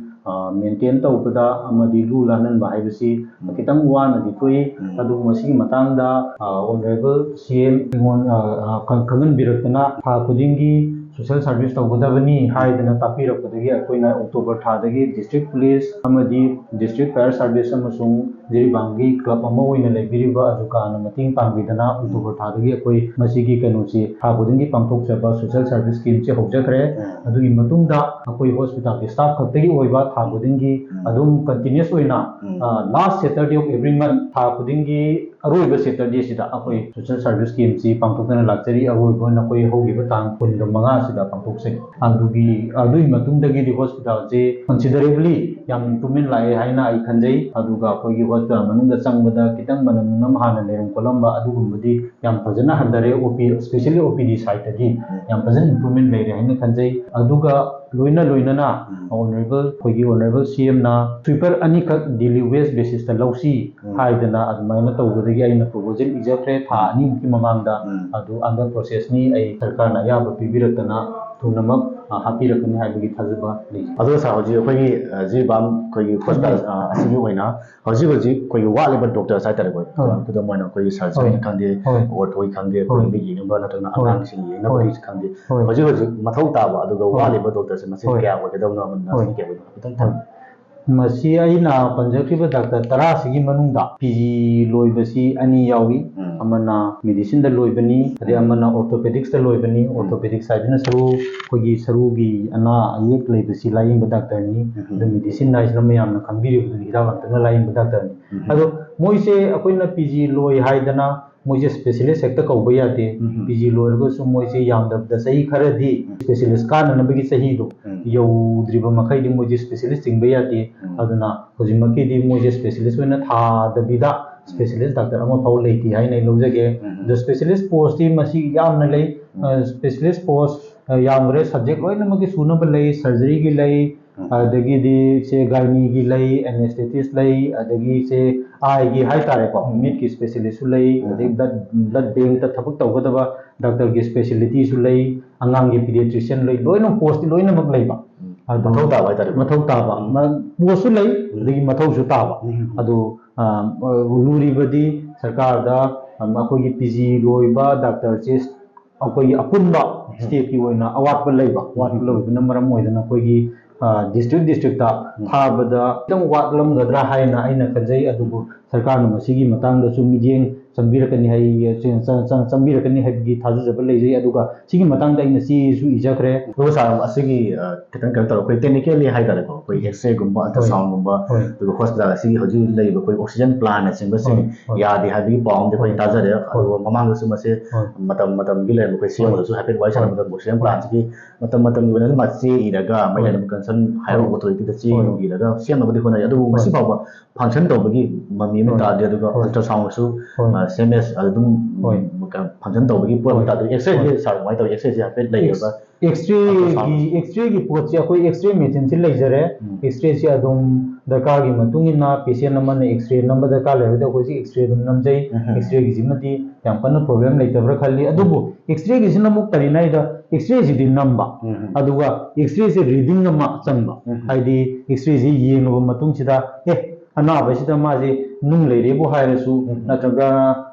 ꯑ, ꯃꯦꯟꯇꯦꯟ ꯇꯧꯕꯗ ꯑꯃꯗꯤ ꯂꯨ ꯂꯥꯟꯍꯟꯕ ꯍꯥꯏꯕꯁꯤ ꯎꯝ꯫ ꯈꯤꯇꯪ ꯋꯥꯅꯗꯤ ꯊꯣꯛꯏ꯫ ꯎꯝ꯫ ꯑꯗꯨꯕꯨ ꯃꯁꯤꯒꯤ ꯃꯇꯥꯡꯗ, ꯑ, ꯑꯣꯅꯔꯦꯕꯜ ꯁꯤ ꯑꯦꯝ ꯑꯩꯉꯣꯟ-, ꯑ, ꯑ, ꯈꯪ-, ꯈꯪꯍꯟꯕꯤꯔꯛꯇꯅ ꯊꯥ ꯈꯨꯗꯤꯡꯒꯤ ꯁꯣꯁꯦꯜ ꯁꯥꯔꯚꯤꯁ ꯇꯧꯒꯗꯕꯅꯤ ꯍꯥꯏꯗꯅ ꯇꯥꯛꯄꯤꯔꯛꯄꯗꯒꯤ ꯑꯩꯈꯣꯏꯅ ꯑꯣꯛꯇꯣꯕꯔ ꯊꯥꯗꯒꯤ ꯗꯤꯁꯇ꯭ꯔꯤꯛ ꯄꯨꯂꯤꯁ ꯑꯃꯗꯤ ꯗꯤꯁꯇ꯭ꯔꯤꯛ ꯐꯥꯌꯔ ꯁꯥꯔꯚꯤꯁ ꯑꯃꯁꯨꯡ ꯖꯤꯔꯤꯕꯥꯝꯒꯤ ꯀ꯭ꯂꯕ ꯑꯃ ꯑꯣꯏꯅ ꯂꯩꯕꯤꯔꯤꯕ ꯑꯖꯨꯀꯥꯅ ꯃꯇꯦꯡ ꯄꯥꯡꯕꯤꯗꯅ ꯑꯣꯛꯇꯣꯕꯔ ꯊꯥꯗꯒꯤ ꯑꯩꯈꯣꯏ ꯃꯁꯤꯒꯤ ꯀꯩꯅꯣꯁꯤ ꯊꯥ ꯈꯨꯗꯤꯡꯒꯤ ꯄꯥꯡꯊꯣꯛꯆꯕ ꯁꯣꯁꯦꯜ ꯁꯥꯔꯚꯤꯁ ꯀꯦꯝꯞꯁꯤ ꯍꯧꯖꯈ꯭ꯔꯦ꯫ ꯎꯝ꯫ ꯑꯗꯨꯒꯤ ꯃꯇꯨꯡꯗ ꯑꯩꯈꯣꯏ ꯍꯣꯁꯄꯤꯇꯥꯜꯒꯤ ꯁ꯭ꯇꯥꯐ ꯈꯛꯇꯒꯤ ꯑꯣꯏꯕ ꯊꯥ ꯈꯨꯗꯤꯡꯒꯤ ꯎꯝ꯫ ꯑꯗꯨꯝ ꯀꯟꯇꯤꯅ꯭ꯌꯨꯁ ꯑꯣꯏꯅ, ꯎꯝ꯫ ꯑ, last Saturday of every month, ꯊꯥ ꯈꯨꯗꯤꯡꯒꯤ ꯑꯔꯣꯏꯕ ꯁꯦꯇꯔꯗꯦꯁꯤꯗ ꯑꯩꯈꯣꯏ ꯁꯣꯁꯦꯜ ꯁꯥꯔꯚꯤꯁ ꯀꯦꯝꯞꯁꯤ ꯄꯥꯡꯊꯣꯛꯇꯨꯅ ꯂꯥꯛꯆꯔꯤ꯫ ꯑꯔꯣꯏꯕ ꯑꯣꯏꯅ ꯑꯩꯈꯣꯏ ꯍꯧꯈꯤꯕ ꯇꯥꯡ ꯀꯨꯟꯒ ꯃꯉꯥꯁꯤꯗ ꯄꯥꯡꯊꯣꯛꯆꯈꯤ꯫ ꯑꯗꯨꯒꯤ, ꯑꯗꯨꯒꯤ ꯃꯇꯨꯡꯗꯒꯤꯗꯤ ꯍꯣꯁꯄꯤꯇꯥꯜꯁꯦ ꯀꯟꯁꯤꯗꯔꯦꯕꯂꯤ ꯌꯥꯝ ꯏꯝꯄ꯭ꯔꯨꯚꯃꯦꯟ ꯂꯥꯛꯑꯦ ꯍꯥꯏꯅ ꯑꯩ ꯈꯟꯖꯩ꯫ ꯑꯗꯨꯒ ꯑꯩꯈꯣꯏꯒꯤ ꯍꯣꯁꯄꯤꯇꯥꯜ ꯃꯅꯨꯡꯗ ꯆꯪꯕꯗ ꯈꯤꯇꯪ ꯃꯅꯝ ꯅꯝ ꯍꯥꯟꯅ ꯂꯩꯔꯝ ꯈꯣꯠꯂꯝꯕ ꯑꯗꯨꯒꯨꯝꯕꯗꯤ ꯌꯥꯝ ꯐꯖꯅ ꯍꯟꯊꯔꯦ꯫ ꯑꯣ ꯄꯤ, especially ꯑꯣ ꯄꯤ ꯗꯤ ꯁꯥꯏꯠꯇꯗꯤ ꯌꯥꯝ ꯐꯖꯅ ꯏꯝꯄ꯭ꯔꯨꯚꯃꯦꯟ ꯂꯩꯔꯦ ꯍꯥꯏꯅ ꯈꯟꯖꯩ꯫ ꯑꯗꯨꯒ ꯂꯣꯏꯅ ꯂꯣꯏꯅꯅ ꯎꯝ꯫ ꯑꯣꯅꯔꯦꯕꯜ, ꯑꯩꯈꯣꯏꯒꯤ ꯑꯣꯅꯔꯦꯕꯜ ꯁꯤ ꯑꯦꯝꯅ ꯁ꯭ꯋꯤꯄꯔ ꯑꯅꯤꯈꯛ ꯗꯦꯂꯤ ꯋꯦꯖ ꯕꯦꯁꯤꯁꯇ ꯂꯧꯁꯤ ꯎꯝ꯫ ꯍꯥꯏꯗꯅ ꯑꯗꯨꯃꯥꯏꯅ ꯇꯧꯕꯗꯒꯤ ꯑꯩꯅ ꯄ꯭ꯔꯣꯄꯣꯖꯦꯜ ꯏꯖꯈ꯭ꯔꯦ ꯊꯥ ꯑꯅꯤꯃꯨꯛꯀꯤ ꯃꯃꯥꯡꯗ꯫ ꯎꯝ꯫ ꯑꯗꯨ ꯑꯟꯗꯔ ꯄ꯭ꯔꯣꯁꯦꯁꯅꯤ꯫ ꯑꯩ ꯁꯔꯀꯥꯔꯅ ꯑꯌꯥꯕ ꯄꯤꯕꯤꯔꯛꯇꯅ ꯊꯨꯅꯃꯛ ꯑ, ꯍꯥꯞꯄꯤꯔꯛꯀꯅꯤ ꯍꯥꯏꯕꯒꯤ ꯊꯥꯖꯕ ꯂꯩꯖꯩ꯫ ꯑꯗꯣ ꯁꯥꯔ, ꯍꯧꯖꯤꯛ ꯑꯩꯈꯣꯏꯒꯤ ꯑ, ꯖꯤꯔꯤꯕꯥꯝ ꯑꯩꯈꯣꯏꯒꯤ ꯍꯣꯁꯄꯤꯇꯥꯜ ꯎꯝ꯫ ꯑ, ꯑꯁꯤꯒꯤ ꯑꯣꯏꯅ ꯍꯧꯖꯤꯛ ꯍꯧꯖꯤꯛ ꯑꯩꯈꯣꯏꯒꯤ ꯋꯥꯠꯂꯤꯕ ꯗꯣꯛꯇꯔꯁ ꯍꯥꯏꯇꯥꯔꯦꯀꯣ, ꯍꯣꯏ꯫ ꯈꯨꯗꯝ ꯑꯣꯏꯅ ꯑꯩꯈꯣꯏꯒꯤ ꯁꯔꯖꯔꯤ ꯍꯣꯏ꯫ ꯈꯪꯗꯦ, ꯍꯣꯏ꯫ ꯑꯣꯔꯊꯣꯒꯤ ꯈꯪꯗꯦ, ꯑꯩꯈꯣꯏ ꯍꯣꯏ꯫ ꯃꯤꯠ ꯌꯦꯡꯅꯕ ꯅꯠꯇ꯭ꯔꯒꯅ ꯍꯣꯏ꯫ ꯑꯉꯥꯡꯁꯤꯡ ꯌꯦꯡꯅꯕꯒꯤ ꯍꯣꯏ꯫ ꯈꯪꯗꯦ, ꯍꯣꯏ꯫ ꯍꯧꯖꯤꯛ ꯍꯧꯖꯤꯛ ꯃꯊꯧ ꯇꯥꯕ ꯑꯗꯨꯒ ꯍꯣꯏ꯫ ꯋꯥꯠꯂꯤꯕ ꯗꯣꯛꯇꯔꯁꯦ ꯃꯁꯤꯡ ꯍꯣꯏ꯫ ꯀꯌꯥ ꯑꯣꯏꯒꯗꯕꯅꯣ ꯑꯃꯗꯤ ꯍꯣꯏ꯫ ꯅꯔꯁꯅ ꯀꯌꯥ ꯑꯣꯏꯒꯗꯕꯅꯣ ꯍꯥꯏꯐꯦꯠꯇꯪ ꯊꯝꯕꯤꯌꯨ꯫ ꯃꯁꯤ ꯑꯩꯅ ꯄꯟꯖꯈ꯭ꯔꯤꯕ ꯗꯥꯛꯇꯔ ꯇꯔꯥꯁꯤꯒꯤ ꯃꯅꯨꯡꯗ ꯄꯤ ꯖꯤ ꯂꯣꯏꯕꯁꯤ ꯑꯅꯤ ꯌꯥꯎꯏ꯫ ꯎꯝ꯫ ꯑꯃꯅ ꯃꯦꯗꯤꯁꯤꯟꯗ ꯂꯣꯏꯕꯅꯤ, ꯑꯗꯩ ꯎꯝ꯫ ꯑꯃꯅ ꯑꯣꯔꯊꯣꯄꯦꯗꯤꯛꯁꯇ ꯂꯣꯏꯕꯅꯤ꯫ ꯎꯝ꯫ ꯑꯣꯔꯊꯣꯄꯦꯗꯤꯛꯁ ꯍꯥꯏꯗꯨꯅ ꯁꯔꯨ, ꯑꯩꯈꯣꯏꯒꯤ ꯁꯔꯨꯒꯤ ꯑꯅꯥ ꯑꯌꯦꯛ ꯂꯩꯕꯁꯤ ꯂꯥꯌꯦꯡꯕ ꯗꯥꯛꯇꯔꯅꯤ꯫ ꯎꯝ꯫ ꯑꯗꯨ ꯃꯦꯗꯤꯁꯤꯟ ꯍꯥꯏꯁꯤꯅ ꯃꯌꯥꯝꯅ ꯈꯪꯕꯤꯔꯤꯕꯗꯨꯅꯤ, ꯍꯤꯗꯥꯛ ꯂꯥꯡꯊꯛꯅ ꯂꯥꯌꯦꯡꯕ ꯗꯥꯛꯇꯔꯅꯤ꯫ ꯎꯝ꯫ ꯑꯗꯣ ꯃꯣꯏꯁꯦ ꯑꯩꯈꯣꯏꯅ ꯄꯤ ꯖꯤ ꯂꯣꯏ ꯍꯥꯏꯗꯅ ꯃꯣꯏꯁꯦ ꯁ꯭ꯄꯦꯁꯤꯌꯦꯂꯤꯁ ꯍꯦꯛꯇ ꯀꯧꯕ ꯌꯥꯗꯦ꯫ ꯎꯝ꯫ ꯄꯤ ꯖꯤ ꯂꯣꯏꯔꯒꯁꯨ ꯃꯣꯏꯁꯦ ꯌꯥꯝꯗ꯭ꯔꯕꯗ ꯆꯍꯤ ꯈꯔꯗꯤ ꯎꯝ꯫ ꯁ꯭ꯄꯦꯁꯤꯌꯦꯂꯤꯁ ꯀꯥꯅꯅꯕꯒꯤ ꯆꯍꯤꯗꯣ ꯎꯝ꯫ ꯌꯧꯗ꯭ꯔꯤꯕ ꯃꯈꯩꯗꯤ ꯃꯣꯏꯁꯦ ꯁ꯭ꯄꯦꯁꯤꯌꯦꯂꯤꯁ ꯆꯤꯡꯕ ꯌꯥꯗꯦ꯫ ꯎꯝ꯫ ꯑꯗꯨꯅ ꯍꯧꯖꯤꯛꯃꯛꯀꯤꯗꯤ ꯃꯣꯏꯁꯦ ꯁ꯭ꯄꯦꯁꯤꯌꯦꯂꯤꯁ ꯑꯣꯏꯅ ꯊꯥꯗꯕꯤꯗ ꯎꯝ꯫ ꯁ꯭ꯄꯦꯁꯤꯌꯦꯂꯤꯁ ꯗꯥꯛꯇꯔ ꯑꯃꯐꯥꯎ ꯂꯩꯇꯦ ꯍꯥꯏꯅ ꯑꯩ ꯂꯧꯖꯒꯦ꯫ ꯎꯝ꯫ ꯑꯗꯣ ꯁ꯭ꯄꯦꯁꯤꯌꯦꯂꯤꯁ ꯄꯣꯁꯇꯤ ꯃꯁꯤ ꯌꯥꯝꯅ ꯂꯩ꯫ ꯎꯝ꯫ ꯑ, ꯁ꯭ꯄꯦꯁꯤꯌꯦꯂꯤꯁ ꯄꯣꯁ, ꯑ, ꯌꯥꯝꯈ꯭ꯔꯦ, ꯁꯕꯖꯦꯛ ꯂꯣꯏꯅꯃꯛꯀꯤ ꯁꯨꯅꯕ ꯂꯩ, ꯁꯔꯖꯔꯤꯒꯤ ꯂꯩ, ꯎꯝ꯫ ꯑꯗꯒꯤꯗꯤ ꯁꯦ ꯒꯥꯏꯅꯤꯒꯤ ꯂꯩ, ꯑꯦꯅꯦꯁꯊꯦꯇꯤꯁ ꯂꯩ, ꯑꯗꯒꯤ ꯁꯦ ꯑꯥꯏꯒꯤ ꯍꯥꯏꯇꯥꯔꯦꯀꯣ, ꯎꯝ꯫ ꯃꯤꯠꯀꯤ ꯁ꯭ꯄꯦꯁꯤꯌꯦꯂꯤꯁꯁꯨ ꯂꯩ, ꯎꯝ꯫ ꯑꯗꯒꯤ ꯕ꯭ꯂꯗ, ꯕ꯭ꯂꯗ ꯕꯦꯡꯛꯇ ꯊꯕꯛ ꯇꯧꯒꯗꯕ ꯗꯥꯛꯇꯔꯒꯤ ꯁ꯭ꯄꯦꯁꯤꯌꯦꯂꯤꯇꯤꯁꯨ ꯂꯩ, ꯑꯉꯥꯡꯒꯤ ꯄꯤꯗꯤꯌꯥꯇ꯭ꯔꯤꯁꯤꯌꯟ ꯂꯩ, ꯂꯣꯏꯅ ꯄꯣꯁꯇꯤ ꯂꯣꯏꯅꯃꯛ ꯂꯩꯕ꯫ ꯎꯝ꯫ ꯑꯗꯣ ꯃꯊꯧ ꯇꯥꯕ ꯍꯥꯏꯇꯥꯔꯦꯀꯣ꯫ ꯃꯊꯧ ꯇꯥꯕ꯫ ꯎꯝ꯫ ꯃ-, ꯄꯣꯁꯁꯨ ꯂꯩ, ꯎꯝ꯫ ꯑꯗꯒꯤ ꯃꯊꯧꯁꯨ ꯇꯥꯕ꯫ ꯎꯝ꯫ ꯑꯗꯣ, ꯑ, ꯑ, ꯂꯨꯔꯤꯕꯗꯤ ꯁꯔꯀꯥꯔꯗ, ꯑ, ꯑꯩꯈꯣꯏꯒꯤ ꯄꯤ ꯖꯤ ꯂꯣꯏꯕ ꯗꯥꯛꯇꯔꯁꯦ ꯑꯩꯈꯣꯏꯒꯤ ꯑꯄꯨꯟꯕ ꯎꯝ꯫ ꯁ꯭ꯇꯦꯠꯀꯤ ꯑꯣꯏꯅ ꯑꯋꯥꯠꯄ ꯂꯩꯕ, ꯎꯝ꯫ ꯋꯥꯠꯄ ꯂꯩꯕꯅ ꯃꯔꯝ ꯑꯣꯏꯗꯅ ꯑꯩꯈꯣꯏꯒꯤ, ꯑ, ꯗꯤꯁꯇ꯭ꯔꯤꯛ ꯗꯤꯁꯇ꯭ꯔꯤꯛꯇ ꯎꯝ꯫ ꯊꯥꯕꯗ ꯈꯤꯇꯪ ꯋꯥꯠꯂꯝꯒꯗ꯭ꯔꯥ ꯍꯥꯏꯅ ꯑꯩꯅ ꯈꯟꯖꯩ꯫ ꯑꯗꯨꯕꯨ ꯁꯔꯀꯥꯔꯅ ꯃꯁꯤꯒꯤ ꯃꯇꯥꯡꯗꯁꯨ ꯃꯤꯠꯌꯦꯡ ꯆꯪꯕꯤꯔꯛꯀꯅꯤ ꯍꯥꯏ-, ꯆꯪ-, ꯆꯪ-, ꯆꯪꯕꯤꯔꯛꯀꯅꯤ ꯍꯥꯏꯕꯒꯤ ꯊꯥꯖꯖꯕ ꯂꯩꯖꯩ꯫ ꯑꯗꯨꯒ ꯁꯤꯒꯤ ꯃꯇꯥꯡꯗ ꯑꯩꯅ ꯆꯦꯁꯨ ꯏꯖꯈ꯭ꯔꯦ꯫ ꯑꯗꯨꯒ ꯁꯥꯔ, ꯑꯁꯤꯒꯤ, ꯑ, ꯈꯤꯇꯪ ꯀꯩꯅꯣ ꯇꯧꯔ, ꯑꯩꯈꯣꯏ ꯇꯦꯛꯅꯤꯀꯦꯜꯂꯤ ꯍꯥꯏꯇꯥꯔꯦꯀꯣ, ꯑꯩꯈꯣꯏ ꯎꯝ꯫ ꯑꯦꯛꯁꯔꯦꯒꯨꯝꯕ, ꯍꯣꯏ꯫ ꯑꯜꯇ꯭ꯔꯥꯁꯥꯎꯟꯒꯨꯝꯕ, ꯍꯣꯏ꯫ ꯑꯗꯨꯒ ꯍꯣꯁꯄꯤꯇꯥꯜ ꯑꯁꯤꯒꯤ ꯍꯧꯖꯤꯛ ꯍꯧꯖꯤꯛ ꯂꯩꯔꯤꯕ ꯑꯩꯈꯣꯏ ꯑꯣꯛꯁꯤꯖꯦꯟ ꯄ꯭ꯂꯥꯟꯅꯆꯤꯡꯕꯁꯤꯡ ꯍꯣꯏ, ꯍꯣꯏ꯫ ꯌꯥꯗꯦ ꯍꯥꯏꯕꯒꯤ ꯄꯥꯎ ꯑꯃꯗꯤ ꯑꯩꯈꯣꯏ ꯍꯣꯏ꯫ ꯇꯥꯖꯔꯦ꯫ ꯍꯣꯏ꯫ ꯑꯗꯨꯒ ꯃꯃꯥꯡꯗꯁꯨ ꯃꯁꯤ ꯍꯣꯏ꯫ ꯃꯇꯝ ꯃꯇꯝꯒꯤ ꯂꯩꯔꯝꯕ ꯑꯩꯈꯣꯏ ꯍꯣꯏ꯫ ꯁꯤ ꯑꯦꯝ ꯑꯣꯗꯁꯨ ꯍꯥꯏꯐꯦꯠ ꯋꯥꯔꯤ ꯍꯣꯏ꯫ ꯁꯥꯟꯅꯕꯗ ꯑꯣꯛꯁꯤꯖꯦꯟ ꯍꯣꯏ꯫ ꯄ꯭ꯂꯥꯟꯁꯤꯒꯤ ꯃꯇꯝ ꯃꯇꯝꯒꯤ ꯑꯣꯏꯅ ꯑꯗꯨꯝ ꯆꯦ ꯏꯔꯒ ꯃꯩ ꯍꯣꯏ꯫ ꯂꯩꯅꯕ ꯀꯟꯁꯔꯟ ꯍꯥꯏꯌꯔ ꯍꯣꯏ꯫ ꯑꯣꯊꯣꯔꯤꯇꯤꯗ ꯆꯦ ꯍꯣꯏ꯫ ꯏꯔꯒ ꯁꯦꯝꯅꯕꯗꯤ ꯍꯣꯠꯅꯔꯤ, ꯑꯗꯨꯕꯨ ꯍꯣꯏ꯫ ꯉꯁꯤ ꯐꯥꯎꯕ ꯐꯪꯁꯟ ꯇꯧꯕꯒꯤ ꯃꯃꯤ ꯑꯃ ꯍꯣꯏ꯫ ꯇꯥꯗꯦ꯫ ꯑꯗꯨꯒ ꯍꯣꯏ꯫ ꯑꯜꯇ꯭ꯔꯥꯁꯥꯎꯟꯒꯁꯨ, ꯍꯣꯏ꯫ ꯑ, ꯑꯦꯁ ꯑꯦꯝ ꯑꯦꯁ ꯑꯗꯨꯝ ꯍꯣꯏ꯫ ꯐꯪꯁꯟ ꯇꯧꯕꯒꯤ ꯄꯣꯠ ꯍꯣꯏ꯫ ꯑꯗꯨ ꯑꯦꯛꯁꯔꯦꯁꯦ ꯍꯣꯏ꯫ ꯁꯥꯔ ꯀꯃꯥꯏꯅ ꯇꯧꯋꯤ? ꯑꯦꯛꯁꯔꯦꯁꯦ ꯍꯥꯏꯐꯦꯠ ꯂꯩꯒꯗ꯭ꯔꯥ? ꯑꯦꯛꯁꯔꯦꯒꯤ ꯑꯦꯛꯁꯔꯦꯒꯤ ꯄꯣꯠꯁꯦ ꯑꯩꯈꯣꯏ ꯑꯦꯛꯁꯔꯦ ꯃꯦꯆꯤꯟꯁꯤ ꯂꯩꯖꯔꯦ꯫ ꯎꯝ꯫ ꯑꯦꯛꯁꯔꯦꯁꯤ ꯑꯗꯨꯝ ꯗꯔꯀꯥꯔꯒꯤ ꯃꯇꯨꯡ ꯏꯟꯅ ꯄꯦꯁꯦꯟ ꯑꯃꯅ ꯑꯦꯛꯁꯔꯦ ꯅꯝꯕ ꯗꯔꯀꯥꯔ ꯂꯩꯔꯒꯗꯤ ꯑꯩꯈꯣꯏꯁꯤ ꯑꯦꯛꯁꯔꯦ ꯑꯗꯨꯝ ꯅꯝꯖꯩ꯫ ꯎꯝ꯫ ꯑꯦꯛꯁꯔꯦꯒꯤꯁꯤꯃꯗꯤ ꯌꯥꯝ ꯀꯟꯅ ꯄ꯭ꯔꯣꯕ꯭ꯂꯦꯝ ꯂꯩꯇꯕ꯭ꯔꯥ ꯈꯜꯂꯤ꯫ ꯑꯗꯨꯕꯨ ꯑꯦꯛꯁꯔꯦꯒꯤꯁꯤꯅ ꯑꯃꯨꯛ ꯀꯔꯤꯅꯣ ꯍꯥꯏꯗ ꯑꯦꯛꯁꯔꯦꯁꯤꯗꯤ ꯅꯝꯕ ꯎꯝ꯫ ꯑꯗꯨꯒ ꯑꯦꯛꯁꯔꯦꯁꯤ ꯔꯤꯗꯤꯡ ꯑꯃ ꯆꯪꯕ꯫ ꯎꯝ꯫ ꯍꯥꯏꯗꯤ ꯑꯦꯛꯁꯔꯦꯁꯤ ꯌꯦꯡꯉꯕ ꯃꯇꯨꯡꯁꯤꯗ ꯑꯦ ꯑꯅꯥꯕꯁꯤꯗ ꯃꯥꯁꯦ ꯅꯨꯡ ꯂꯩꯔꯦꯕꯨ ꯍꯥꯏꯔꯁꯨ ꯎꯝ꯫ ꯅꯠꯇ꯭ꯔꯒ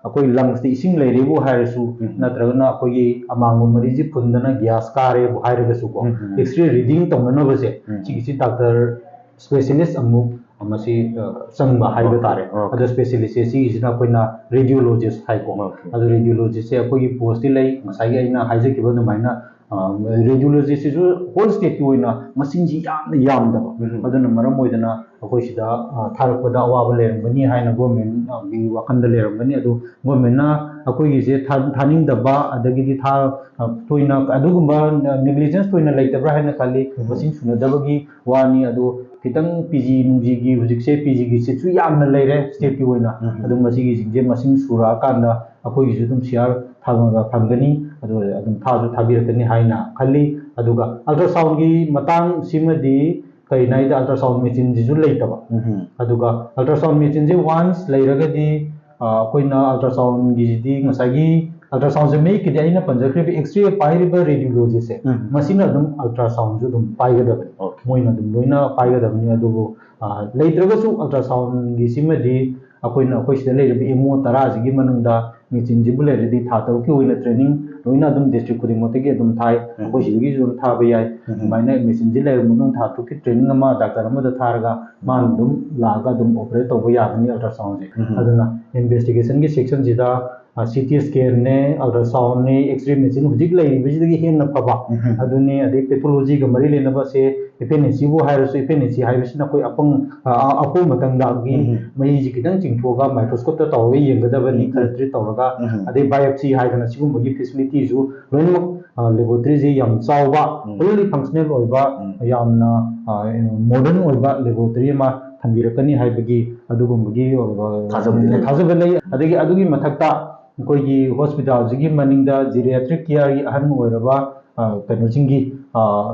ꯑꯩꯈꯣꯏ ꯂꯪꯁꯇ ꯏꯁꯤꯡ ꯂꯩꯔꯦꯕꯨ ꯍꯥꯏꯔꯁꯨ ꯎꯝ꯫ ꯅꯠꯇ꯭ꯔꯒꯅ ꯑꯩꯈꯣꯏꯒꯤ ꯑꯃꯥꯡꯕ ꯃꯔꯤꯁꯤ ꯐꯨꯟꯗꯅ ꯒ꯭ꯌꯥꯁ ꯀꯥꯔꯦꯕꯨ ꯍꯥꯏꯔꯒꯁꯨꯀꯣ ꯎꯝ꯫ ꯑꯦꯛꯁꯔꯦ ꯔꯤꯗꯤꯡ ꯇꯧꯅꯅꯕꯁꯦ ꯎꯝ꯫ ꯁꯤꯒꯤꯁꯤ ꯗꯥꯛꯇꯔ ꯁ꯭ꯄꯦꯁꯤꯌꯦꯂꯤꯁ ꯑꯃꯨꯛ ꯃꯁꯤ ꯑ, ꯆꯪꯕ ꯍꯥꯏꯕ ꯇꯥꯔꯦ꯫ ꯑꯣꯀꯦ꯫ ꯑꯗꯣ ꯁ꯭ꯄꯦꯁꯤꯌꯦꯂꯤꯁꯁꯦ ꯁꯤꯒꯤꯁꯤꯅ ꯑꯩꯈꯣꯏꯅ ꯔꯦꯗꯤꯑꯣꯂꯣꯖꯤꯁ ꯍꯥꯏꯀꯣ꯫ ꯑꯣꯀꯦ꯫ ꯑꯗꯣ ꯔꯦꯗꯤꯑꯣꯂꯣꯖꯤꯁꯁꯦ ꯑꯩꯈꯣꯏꯒꯤ ꯄꯣꯁꯇꯤ ꯂꯩ, ꯉꯁꯥꯏꯒꯤ ꯑꯩꯅ ꯍꯥꯏꯖꯈꯤꯕ ꯑꯗꯨꯃꯥꯏꯅ ꯔꯦꯗꯤꯑꯣꯂꯣꯖꯤꯁꯁꯤꯁꯨ ꯍꯣꯜ ꯁ꯭ꯇꯦꯠꯀꯤ ꯑꯣꯏꯅ ꯃꯁꯤꯡꯁꯤ ꯌꯥꯝꯅ ꯌꯥꯝꯗꯕ꯫ ꯎꯝ꯫ ꯑꯗꯨꯅ ꯃꯔꯝ ꯑꯣꯏꯗꯅ ꯑꯩꯈꯣꯏ ꯁꯤꯗ ꯑ, ꯊꯥꯔꯛꯄꯗ ꯑꯋꯥꯕ ꯂꯩꯔꯝꯒꯅꯤ ꯍꯥꯏꯅ ꯒꯣꯔꯃꯦꯟꯒꯤ ꯋꯥꯈꯜꯗ ꯂꯩꯔꯝꯒꯅꯤ꯫ ꯑꯗꯨ ꯒꯣꯔꯃꯦꯟꯅ ꯑꯩꯈꯣꯏꯒꯤꯁꯦ ꯊꯥ- ꯊꯥꯅꯤꯡꯗꯕ ꯑꯗꯒꯤꯗꯤ ꯊꯥ ꯑ, ꯊꯣꯏꯅ ꯑꯗꯨꯒꯨꯝꯕ ꯅꯦꯒ꯭ꯂꯤꯖꯦꯟꯁ ꯊꯣꯏꯅ ꯂꯩꯇꯕ꯭ꯔꯥ ꯍꯥꯏꯅ ꯈꯜꯂꯤ꯫ ꯎꯝ꯫ ꯃꯁꯤꯡ ꯁꯨꯅꯗꯕꯒꯤ ꯋꯥꯅꯤ꯫ ꯑꯗꯨ ꯈꯤꯇꯪ ꯄꯤ ꯖꯤ ꯅꯨꯡꯖꯤꯒꯤ ꯍꯧꯖꯤꯛꯁꯦ ꯄꯤ ꯖꯤꯒꯤ ꯁꯤꯠꯁꯨ ꯌꯥꯝꯅ ꯂꯩꯔꯦ ꯁ꯭ꯇꯦꯠꯀꯤ ꯑꯣꯏꯅ꯫ ꯎꯝ꯫ ꯑꯗꯨ ꯃꯁꯤꯒꯤꯁꯤꯡꯁꯦ ꯃꯁꯤꯡ ꯁꯨꯔꯛꯑꯀꯥꯟꯗ ꯑꯩꯈꯣꯏꯒꯤꯁꯨ ꯑꯗꯨꯝ ꯁꯤꯌꯥꯔ ꯐꯪꯉꯒ ꯐꯪꯒꯅꯤ꯫ ꯑꯗꯨ ꯑꯗꯨꯝ ꯊꯥꯁꯨ ꯊꯥꯕꯤꯔꯛꯀꯅꯤ ꯍꯥꯏꯅ ꯈꯜꯂꯤ꯫ ꯑꯗꯨꯒ ꯑꯜꯇ꯭ꯔꯥꯁꯥꯎꯟꯒꯤ ꯃꯇꯥꯡꯁꯤꯃꯗꯤ ꯀꯔꯤꯅꯣ ꯍꯥꯏꯗ ꯑꯜꯇ꯭ꯔꯥꯁꯥꯎꯟ ꯃꯦꯆꯤꯟꯁꯤꯁꯨ ꯂꯩꯇꯕ꯫ ꯎꯝ꯫ ꯑꯗꯨꯒ ꯑꯜꯇ꯭ꯔꯥꯁꯥꯎꯟ ꯃꯦꯆꯤꯟꯁꯦ ꯋꯥꯟꯁ ꯂꯩꯔꯒꯗꯤ ꯑ, ꯑꯩꯈꯣꯏꯅ ꯑꯜꯇ꯭ꯔꯥꯁꯥꯎꯟꯒꯤꯁꯤꯗꯤ ꯉꯁꯥꯏꯒꯤ ꯑꯜꯇ꯭ꯔꯥꯁꯥꯎꯟꯁꯦ ꯃꯌꯦꯛꯀꯤꯗꯤ ꯑꯩꯅ ꯄꯟꯖꯈ꯭ꯔꯤꯕ ꯑꯦꯛꯁꯔꯦ ꯄꯥꯏꯔꯤꯕ ꯔꯦꯗꯤꯑꯣꯂꯣꯖꯤꯁꯦ ꯎꯝ꯫ ꯃꯁꯤꯅ ꯑꯗꯨꯝ ꯑꯜꯇ꯭ꯔꯥꯁꯥꯎꯟꯁꯨ ꯑꯗꯨꯝ ꯄꯥꯏꯒꯗꯕꯅꯤ꯫ ꯑꯣꯀꯦ꯫ ꯃꯣꯏꯅ ꯑꯗꯨꯝ ꯂꯣꯏꯅ ꯄꯥꯏꯒꯗꯕꯅꯤ꯫ ꯑꯗꯨꯕꯨ ꯑ, ꯂꯩꯇ꯭ꯔꯒꯁꯨ ꯑꯜꯇ꯭ꯔꯥꯁꯥꯎꯟꯒꯤꯁꯤꯃꯗꯤ ꯑꯩꯈꯣꯏꯅ ꯑꯩꯈꯣꯏ ꯁꯤꯗ ꯂꯩꯔꯤꯕ ꯑꯦꯝ ꯑꯣ ꯇꯔꯥꯁꯤꯒꯤ ꯃꯅꯨꯡꯗ ꯃꯦꯆꯤꯟꯁꯤꯕꯨ ꯂꯩꯔꯗꯤ ꯊꯥ ꯇꯔꯨꯛꯀꯤ ꯑꯣꯏꯅ ꯇ꯭ꯔꯦꯅꯤꯡ ꯂꯣꯏꯅ ꯑꯗꯨꯝ ꯗꯤꯁꯇ꯭ꯔꯤꯛ ꯈꯨꯗꯤꯡꯃꯛꯇꯒꯤ ꯑꯗꯨꯝ ꯊꯥꯏ꯫ ꯎꯝ꯫ ꯑꯩꯈꯣꯏ ꯁꯤꯗꯒꯤꯁꯨ ꯑꯗꯨꯝ ꯊꯥꯕ ꯌꯥꯏ꯫ ꯎꯝ꯫ ꯑꯗꯨꯃꯥꯏꯅ ꯃꯦꯆꯤꯟꯁꯤ ꯂꯩꯔꯕ ꯃꯇꯨꯡ ꯊꯥ ꯇꯔꯨꯛꯀꯤ ꯇ꯭ꯔꯦꯅꯤꯡ ꯑꯃ ꯗꯥꯛꯇꯔ ꯑꯃꯗ ꯊꯥꯔꯒ ꯃꯥꯅ ꯑꯗꯨꯝ ꯂꯥꯛꯑꯒ ꯑꯗꯨꯝ ꯑꯣꯄꯔꯦꯠ ꯇꯧꯕ ꯌꯥꯒꯅꯤ ꯑꯜꯇ꯭ꯔꯥꯁꯥꯎꯟꯁꯦ꯫ ꯎꯝ꯫ ꯑꯗꯨꯅ ꯏꯟꯚꯦꯁꯇꯤꯒꯦꯁꯟꯒꯤ ꯁꯦꯛꯁꯟꯁꯤꯗ ꯁꯤ ꯇꯤ ꯁ꯭ꯀꯦꯟꯅꯦ, ꯑꯜꯇ꯭ꯔꯥꯁꯥꯎꯟꯅꯦ, ꯑꯦꯛꯁꯔꯦ ꯃꯦꯆꯤꯟ ꯍꯧꯖꯤꯛ ꯂꯩꯔꯤꯕꯁꯤꯗꯒꯤ ꯍꯦꯟꯅ ꯐꯕ ꯎꯝ꯫ ꯑꯗꯨꯅꯤ꯫ ꯑꯗꯩ ꯄꯦꯊꯣꯂꯣꯖꯤꯒ ꯃꯔꯤ ꯂꯩꯅꯕꯁꯦ ꯑꯦꯐ ꯑꯦꯟ ꯑꯦꯁ ꯁꯤꯕꯨ ꯍꯥꯏꯔꯁꯨ, ꯑꯦꯐ ꯑꯦꯟ ꯑꯦꯁ ꯁꯤ ꯍꯥꯏꯕꯁꯤꯅ ꯑꯩꯈꯣꯏ ꯑꯄꯪ ꯑ, ꯑꯄꯣꯝꯕꯇꯪꯗꯒꯤ ꯎꯝ꯫ ꯃꯍꯤꯁꯤ ꯈꯤꯇꯪ ꯆꯤꯡꯊꯣꯛꯑꯒ ꯃꯥꯏꯀ꯭ꯔꯣꯁꯀꯣꯞꯇ ꯇꯧꯔꯒ ꯌꯦꯡꯒꯗꯕꯅꯤ, ꯎꯝ꯫ ꯈꯔ ꯇ꯭ꯔꯤꯠ ꯇꯧꯔꯒ꯫ ꯎꯝ꯫ ꯑꯗꯩ ꯕꯥꯏꯑꯣꯞꯁꯤ ꯍꯥꯏꯗꯅ ꯁꯤꯒꯨꯝꯕꯒꯤ ꯐꯦꯁꯤꯂꯤꯇꯤꯁꯨ ꯂꯣꯏꯅꯃꯛ ꯂꯦꯕꯣꯔꯦꯇꯔꯤꯁꯦ ꯌꯥꯝ ꯆꯥꯎꯕ, ꯎꯝ꯫ ꯐꯨꯜꯂꯤ ꯐꯪꯁꯅꯦꯜ ꯑꯣꯏꯕ, ꯎꯝ꯫ ꯌꯥꯝꯅ ꯃꯣꯗꯔꯟ ꯑꯣꯏꯕ ꯂꯦꯕꯣꯔꯦꯇꯔꯤ ꯑꯃ ꯍꯟꯕꯤꯔꯛꯀꯅꯤ ꯍꯥꯏꯕꯒꯤ ꯑꯗꯨꯒꯨꯝꯕꯒꯤ ꯑ, ꯊꯥꯖꯕꯗꯤ ꯂꯩ꯫ ꯊꯥꯖꯕ ꯂꯩ꯫ ꯑꯗꯒꯤ ꯑꯗꯨꯒꯤ ꯃꯊꯛꯇ ꯑꯩꯈꯣꯏꯒꯤ ꯍꯣꯁꯄꯤꯇꯥꯜꯁꯤꯒꯤ ꯃꯅꯤꯡꯗ geriatric careꯒꯤ ꯑꯍꯟ ꯑꯣꯏꯔꯕ ꯑ, ꯀꯩꯅꯣꯁꯤꯡꯒꯤ ꯑ,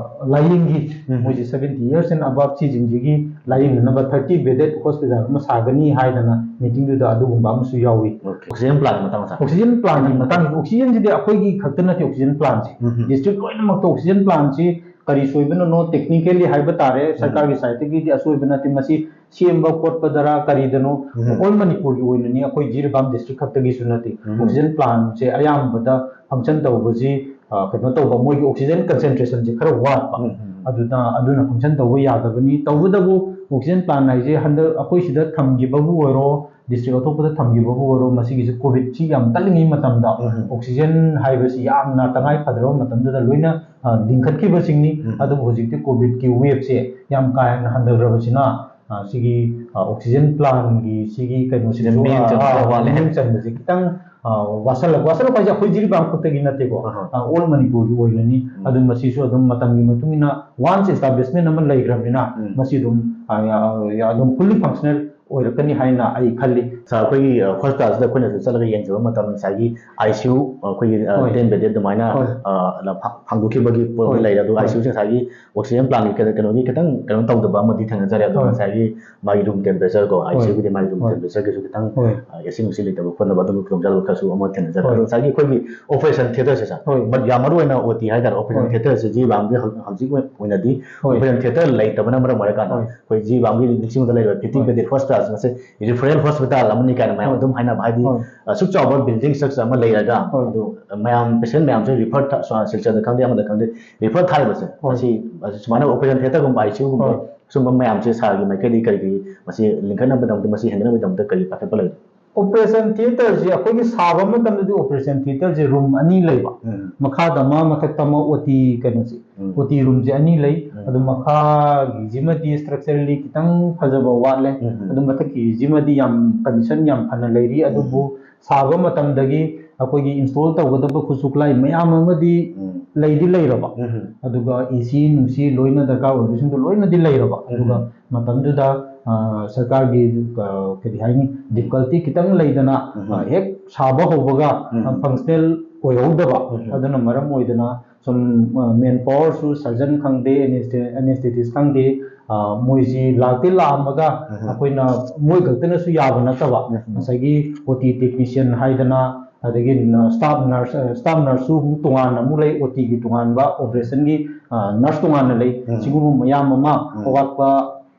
ꯂꯥꯏꯌꯦꯡꯒꯤ ꯎꯝ꯫ ꯃꯣꯏꯁꯦ seventy years and above ꯁꯤꯁꯤꯡꯁꯤꯒꯤ ꯂꯥꯏꯌꯦꯡꯅꯅꯕ thirty bedded hospital ꯑꯃ ꯁꯥꯒꯅꯤ ꯍꯥꯏꯗꯅ meetingꯗꯨꯗ ꯑꯗꯨꯒꯨꯝꯕ ꯑꯃꯁꯨ ꯌꯥꯎꯏ꯫ Okay. Oxygen plant ꯃꯇꯥꯡ ꯃꯇꯥꯡ꯫ Oxygen plantꯀꯤ ꯃꯇꯥꯡꯁꯤꯗ oxygenꯁꯤꯗꯤ ꯑꯩꯈꯣꯏꯒꯤ ꯈꯛꯇ ꯅꯠꯇꯦ oxygen plantꯁꯦ꯫ ꯎꯝ꯫ District ꯂꯣꯏꯅꯃꯛꯇ oxygen plantꯁꯤ ꯀꯔꯤ ꯁꯣꯏꯕꯅꯅꯣ technically ꯍꯥꯏꯕ ꯇꯥꯔꯦ, ꯎꯝ꯫ ꯁꯔꯀꯥꯔꯒꯤ sideꯇꯒꯤꯗꯤ ꯑꯁꯣꯏꯕ ꯅꯠꯇꯦ꯫ ꯃꯁꯤ ꯁꯦꯝꯕ ꯈꯣꯠꯄꯗꯔ ꯀꯔꯤꯗꯅꯣ, ꯎꯝ꯫ All ꯃꯅꯤꯄꯨꯔꯒꯤ ꯑꯣꯏꯅꯅꯤ, ꯑꯩꯈꯣꯏ ꯖꯤꯔꯤꯕꯥꯝ district ꯈꯛꯇꯒꯤꯁꯨ ꯅꯠꯇꯦ꯫ ꯎꯝ꯫ Oxygen plantꯁꯦ ꯑꯌꯥꯝꯕꯗ function ꯇꯧꯕꯁꯤ, ꯑ, ꯀꯩꯅꯣ ꯇꯧꯕ, ꯃꯣꯏꯒꯤ oxygen concentrationꯁꯦ ꯈꯔ ꯋꯥꯠꯄ꯫ ꯎꯝ, ꯎꯝ, ꯎꯝ꯫ ꯑꯗꯨꯅ, ꯑꯗꯨꯅ function ꯇꯧꯕ ꯌꯥꯗꯕꯅꯤ꯫ ꯇꯧꯕꯇꯕꯨ oxygen plant ꯍꯥꯏꯁꯦ ꯍꯟꯗꯛ ꯑꯩꯈꯣꯏ ꯁꯤꯗ ꯊꯝꯈꯤꯕꯕꯨ ꯑꯣꯏꯔꯣ, district ꯑꯇꯣꯞꯄꯗ ꯊꯝꯈꯤꯕꯕꯨ ꯑꯣꯏꯔꯣ, ꯃꯁꯤꯒꯤꯁꯦ covidꯁꯤ ꯌꯥꯝ ꯀꯜꯂꯤꯉꯩ ꯃꯇꯝꯗ ꯎꯝ, ꯎꯝ꯫ Oxygen ꯍꯥꯏꯕꯁꯤ ꯌꯥꯝꯅ ꯇꯉꯥꯏ ꯐꯗ꯭ꯔꯕ ꯃꯇꯝꯗꯨꯗ ꯂꯣꯏꯅ, ꯑ, ꯂꯤꯡꯈꯠꯈꯤꯕꯁꯤꯡꯅꯤ꯫ ꯎꯝ꯫ ꯑꯗꯨꯕꯨ ꯍꯧꯖꯤꯛꯇꯤ covidꯀꯤ waveꯁꯦ ꯌꯥꯝ ꯀꯥ ꯍꯦꯟꯅ ꯍꯟꯊꯈ꯭ꯔꯕꯁꯤꯅ, ꯑ, ꯁꯤꯒꯤ, ꯑ, oxygen plantꯀꯤ ꯁꯤꯒꯤ ꯀꯩꯅꯣꯁꯤꯁꯨ, ꯃꯤꯠꯌꯦꯡ ꯆꯪꯕ ꯑ, ꯈꯔ ꯋꯥꯠꯂꯦ꯫ ꯃꯤꯠꯌꯦꯡ ꯆꯪꯕꯁꯦ ꯈꯤꯇꯪ, ꯑ, ꯋꯥꯠꯁꯜꯂꯛ-, ꯋꯥꯠꯁꯜꯂꯛꯄ ꯍꯥꯏꯁꯦ ꯑꯩꯈꯣꯏ ꯖꯤꯔꯤꯕꯥꯝ ꯈꯛꯇꯒꯤ ꯅꯠꯇꯦꯀꯣ꯫ ꯑꯍꯣꯏ꯫ ꯑ, all ꯃꯅꯤꯄꯨꯔꯒꯤ ꯑꯣꯏꯅꯅꯤ꯫ ꯎꯝ꯫ ꯑꯗꯨ ꯃꯁꯤꯁꯨ ꯑꯗꯨꯝ ꯃꯇꯝꯒꯤ ꯃꯇꯨꯡ ꯏꯟꯅ once establishment ꯑꯃ ꯂꯩꯈ꯭ꯔꯕꯅꯤꯅ ꯎꯝ꯫ ꯃꯁꯤ ꯑꯗꯨꯝ, ꯑ, ꯑ, ꯑꯗꯨꯝ fully functional ꯑꯣꯏꯔꯛꯀꯅꯤ ꯍꯥꯏꯅ ꯑꯩ ꯈꯜꯂꯤ꯫ Sir, ꯑꯩꯈꯣꯏꯒꯤ, ꯑ, hospitalꯁꯤꯗ ꯑꯩꯈꯣꯏꯅꯁꯨ ꯆꯠꯂꯒ ꯌꯦꯡꯖꯕ ꯃꯇꯝꯗ ꯉꯁꯥꯏꯒꯤ ICU, ꯑ, ꯑꯩꯈꯣꯏꯒꯤ, ꯑ, ꯍꯣꯏ꯫ Ten bedded ꯑꯗꯨꯃꯥꯏꯅ, ꯍꯣꯏ꯫ ꯑ, ꯐ-, ꯐꯪꯗꯣꯛꯈꯤꯕꯒꯤ ꯄꯣꯠ ꯑꯃ ꯍꯣꯏ꯫ ꯂꯩꯔꯦ꯫ ꯑꯗꯨꯒ ꯍꯣꯏ꯫ ICUꯁꯦ ꯉꯁꯥꯏꯒꯤ oxygen plantꯀꯤ ꯀꯩꯅꯣ-, ꯀꯩꯅꯣꯒꯤ ꯈꯤꯇꯪ ꯀꯩꯅꯣ ꯇꯧꯗꯕ ꯑꯃꯗꯤ ꯊꯦꯡꯅꯖꯔꯦ꯫ ꯑꯗꯣ ꯍꯣꯏ꯫ ꯉꯁꯥꯏꯒꯤ ꯃꯥꯒꯤ room temperature ꯀꯣ, ꯍꯣꯏ꯫ ICUꯒꯤꯗꯤ ꯃꯥꯒꯤ room ꯍꯣꯏ꯫ Temperatureꯒꯤꯁꯨ ꯈꯤꯇꯪ, ꯍꯣꯏ꯫ ꯑ, AC ꯅꯨꯡꯁꯤ ꯂꯩꯇꯕ ꯈꯣꯠꯅꯕ ꯑꯗꯨꯒꯤ ꯈꯨꯗꯣꯡꯆꯥꯗꯕ ꯈꯔꯁꯨ ꯑꯃ ꯊꯦꯡꯅꯖꯔꯦ꯫ ꯍꯣꯏ꯫ ꯑꯗꯣ ꯉꯁꯥꯏꯒꯤ ꯑꯩꯈꯣꯏꯒꯤ operation theatreꯁꯦ, sir, ꯍꯣꯏ꯫ ꯃ-, ꯌꯥꯝ ꯃꯔꯨ ꯑꯣꯏꯅ OT ꯍꯥꯏꯇꯥꯔꯦ, operation ꯍꯣꯏ꯫ Theatreꯁꯦ ꯖꯤꯔꯤꯕꯥꯝꯒꯤ ꯍꯧ-, ꯍꯧꯖꯤꯛ ꯑꯣꯏꯅꯗꯤ ꯍꯣꯏ꯫ Operation theatre ꯂꯩꯇꯕꯅ ꯃꯔꯝ ꯑꯣꯏꯔꯀꯥꯟꯗ ꯍꯣꯏ꯫ ꯑꯩꯈꯣꯏ ꯖꯤꯔꯤꯕꯥꯝꯒꯤ ꯅꯤꯡꯁꯤꯡꯕꯗ ꯂꯩꯔꯤꯕ fifty ꯍꯣꯏ꯫ Bedded hospitalꯁꯤꯡ ꯑꯁꯦ referral hospital ꯑꯃꯅꯤ ꯀꯥꯏꯅ ꯃꯌꯥꯝ ꯍꯣꯏ꯫ ꯑꯗꯨꯝ ꯍꯥꯏꯅꯕ, ꯍꯥꯏꯗꯤ, ꯍꯣꯏ꯫ ꯑꯁꯨꯛ ꯆꯥꯎꯕ building structure ꯑꯃ ꯂꯩꯔꯒ ꯍꯣꯏ꯫ ꯑꯗꯨ ꯃꯌꯥꯝ, patient ꯃꯌꯥꯝꯁꯦ refer ꯊꯥ-, ꯁꯤꯜꯆꯔꯗ ꯈꯪꯗꯦ, ꯑꯃꯗ ꯈꯪꯗꯦ, refer ꯊꯥꯔꯤꯕꯁꯦ, ꯍꯣꯏ꯫ ꯃꯁꯤ, ꯃꯁꯤ ꯁꯨꯃꯥꯏꯅ operation theatreꯒꯨꯝꯕ, ICUꯒꯨꯝꯕ, ꯍꯣꯏ꯫ ꯁꯨꯝꯕ ꯃꯌꯥꯝꯁꯦ sirꯒꯤ ꯃꯥꯏꯀꯩꯗꯒꯤ ꯀꯔꯤ ꯀꯔꯤ ꯃꯁꯤ ꯂꯤꯡꯈꯠꯅꯕꯒꯤꯗꯃꯛꯇ, ꯃꯁꯤ ꯍꯦꯟꯒꯠꯅꯕꯒꯤꯗꯃꯛꯇ ꯀꯔꯤ ꯄꯥꯏꯈꯠꯄ ꯂꯩꯒꯦ? Operation theatreꯁꯤ ꯑꯩꯈꯣꯏꯒꯤ ꯁꯥꯕ ꯃꯇꯝꯗꯗꯤ operation theatreꯁꯤ room ꯑꯅꯤ ꯂꯩꯕ, ꯎꯝ꯫ ꯃꯈꯥꯗ ꯑꯃ, ꯃꯊꯛꯇ ꯑꯃ, OT ꯀꯩꯅꯣꯁꯦ, ꯎꯝ꯫ OT roomꯁꯦ ꯑꯅꯤ ꯂꯩ꯫ ꯎꯝ꯫ ꯑꯗꯨ ꯃꯈꯥꯒꯤꯁꯤꯃꯗꯤ structurally ꯈꯤꯇꯪ ꯐꯖꯕ ꯋꯥꯠꯂꯦ꯫ ꯎꯝ, ꯎꯝ꯫ ꯑꯗꯨ ꯃꯊꯛꯀꯤꯁꯤꯃꯗꯤ ꯌꯥꯝ condition ꯌꯥꯝ ꯐꯅ ꯂꯩꯔꯤ꯫ ꯎꯝ꯫ ꯑꯗꯨꯕꯨ ꯁꯥꯕ ꯃꯇꯝꯗꯒꯤ ꯑꯩꯈꯣꯏꯒꯤ install ꯇꯧꯒꯗꯕ ꯈꯨꯠꯁꯨ ꯈꯨꯠꯂꯥꯏ ꯃꯌꯥꯝ ꯑꯃꯗꯤ ꯎꯝ꯫ ꯂꯩꯗꯤ ꯂꯩꯔꯕ꯫ ꯎꯝ꯫ ꯑꯗꯨꯒ AC ꯅꯨꯡꯁꯤ ꯂꯣꯏꯅ ꯗꯔꯀꯥꯔ ꯑꯣꯏꯕꯁꯤꯡꯗꯣ ꯂꯣꯏꯅꯗꯤ ꯂꯩꯔꯕ꯫ ꯎꯝ꯫ ꯑꯗꯨꯒ ꯃꯇꯝꯗꯨꯗ ꯑ, ꯁꯔꯀꯥꯔꯒꯤ, ꯑ, ꯀꯔꯤ ꯍꯥꯏꯅꯤ, ꯗꯤꯐꯤꯀꯜꯇꯤ ꯈꯤꯇꯪ ꯂꯩꯗꯅ, ꯎꯝ꯫ ꯑ, ꯍꯦꯛ ꯁꯥꯕ ꯍꯧꯕꯒ, ꯎꯝ꯫ ꯑ, ꯐꯪꯁꯅꯦꯜ ꯑꯣꯏꯍꯧꯗꯕ, ꯎꯝ꯫ ꯑꯗꯨꯅ ꯃꯔꯝ ꯑꯣꯏꯗꯅ ꯁꯨꯝ, ꯑ, ꯃꯦꯟ ꯄꯥꯋꯔꯁꯨ, ꯁꯔꯖꯟ ꯈꯪꯗꯦ, ꯑꯦꯅꯦꯁꯊꯦ-, ꯑꯦꯅꯦꯁꯊꯦꯇꯤꯁ ꯈꯪꯗꯦ, ꯑ, ꯃꯣꯏꯁꯤ ꯂꯥꯛꯇꯤ ꯂꯥꯛꯑꯝꯃꯒ ꯎꯝ꯫ ꯑꯩꯈꯣꯏꯅ ꯃꯣꯏ ꯈꯛꯇꯅꯁꯨ ꯌꯥꯕ ꯅꯠꯇꯕ, ꯎꯝ꯫ ꯉꯁꯥꯏꯒꯤ ꯑꯣ ꯇꯤ ꯇꯦꯛꯅꯤꯁꯤꯌꯟ ꯍꯥꯏꯗꯅ, ꯑꯗꯒꯤ ꯅ-, ꯁ꯭ꯇꯥꯐ ꯅꯔꯁ, ꯑ, ꯁ꯭ꯇꯥꯐ ꯅꯔꯁꯁꯨ ꯑꯃꯨꯛ ꯇꯣꯉꯥꯟꯅ ꯑꯃꯨꯛ ꯂꯩ, ꯑꯣ ꯇꯤꯒꯤ ꯇꯣꯉꯥꯟꯕ, ꯑꯣꯄꯔꯦꯁꯟꯒꯤ, ꯑ, ꯅꯔꯁ ꯇꯣꯉꯥꯟꯅ ꯂꯩ꯫ ꯎꯝ꯫ ꯁꯤꯒꯨꯝꯕ ꯃꯌꯥꯝ ꯑꯃ ꯎꯝ꯫ ꯑꯋꯥꯠꯄ,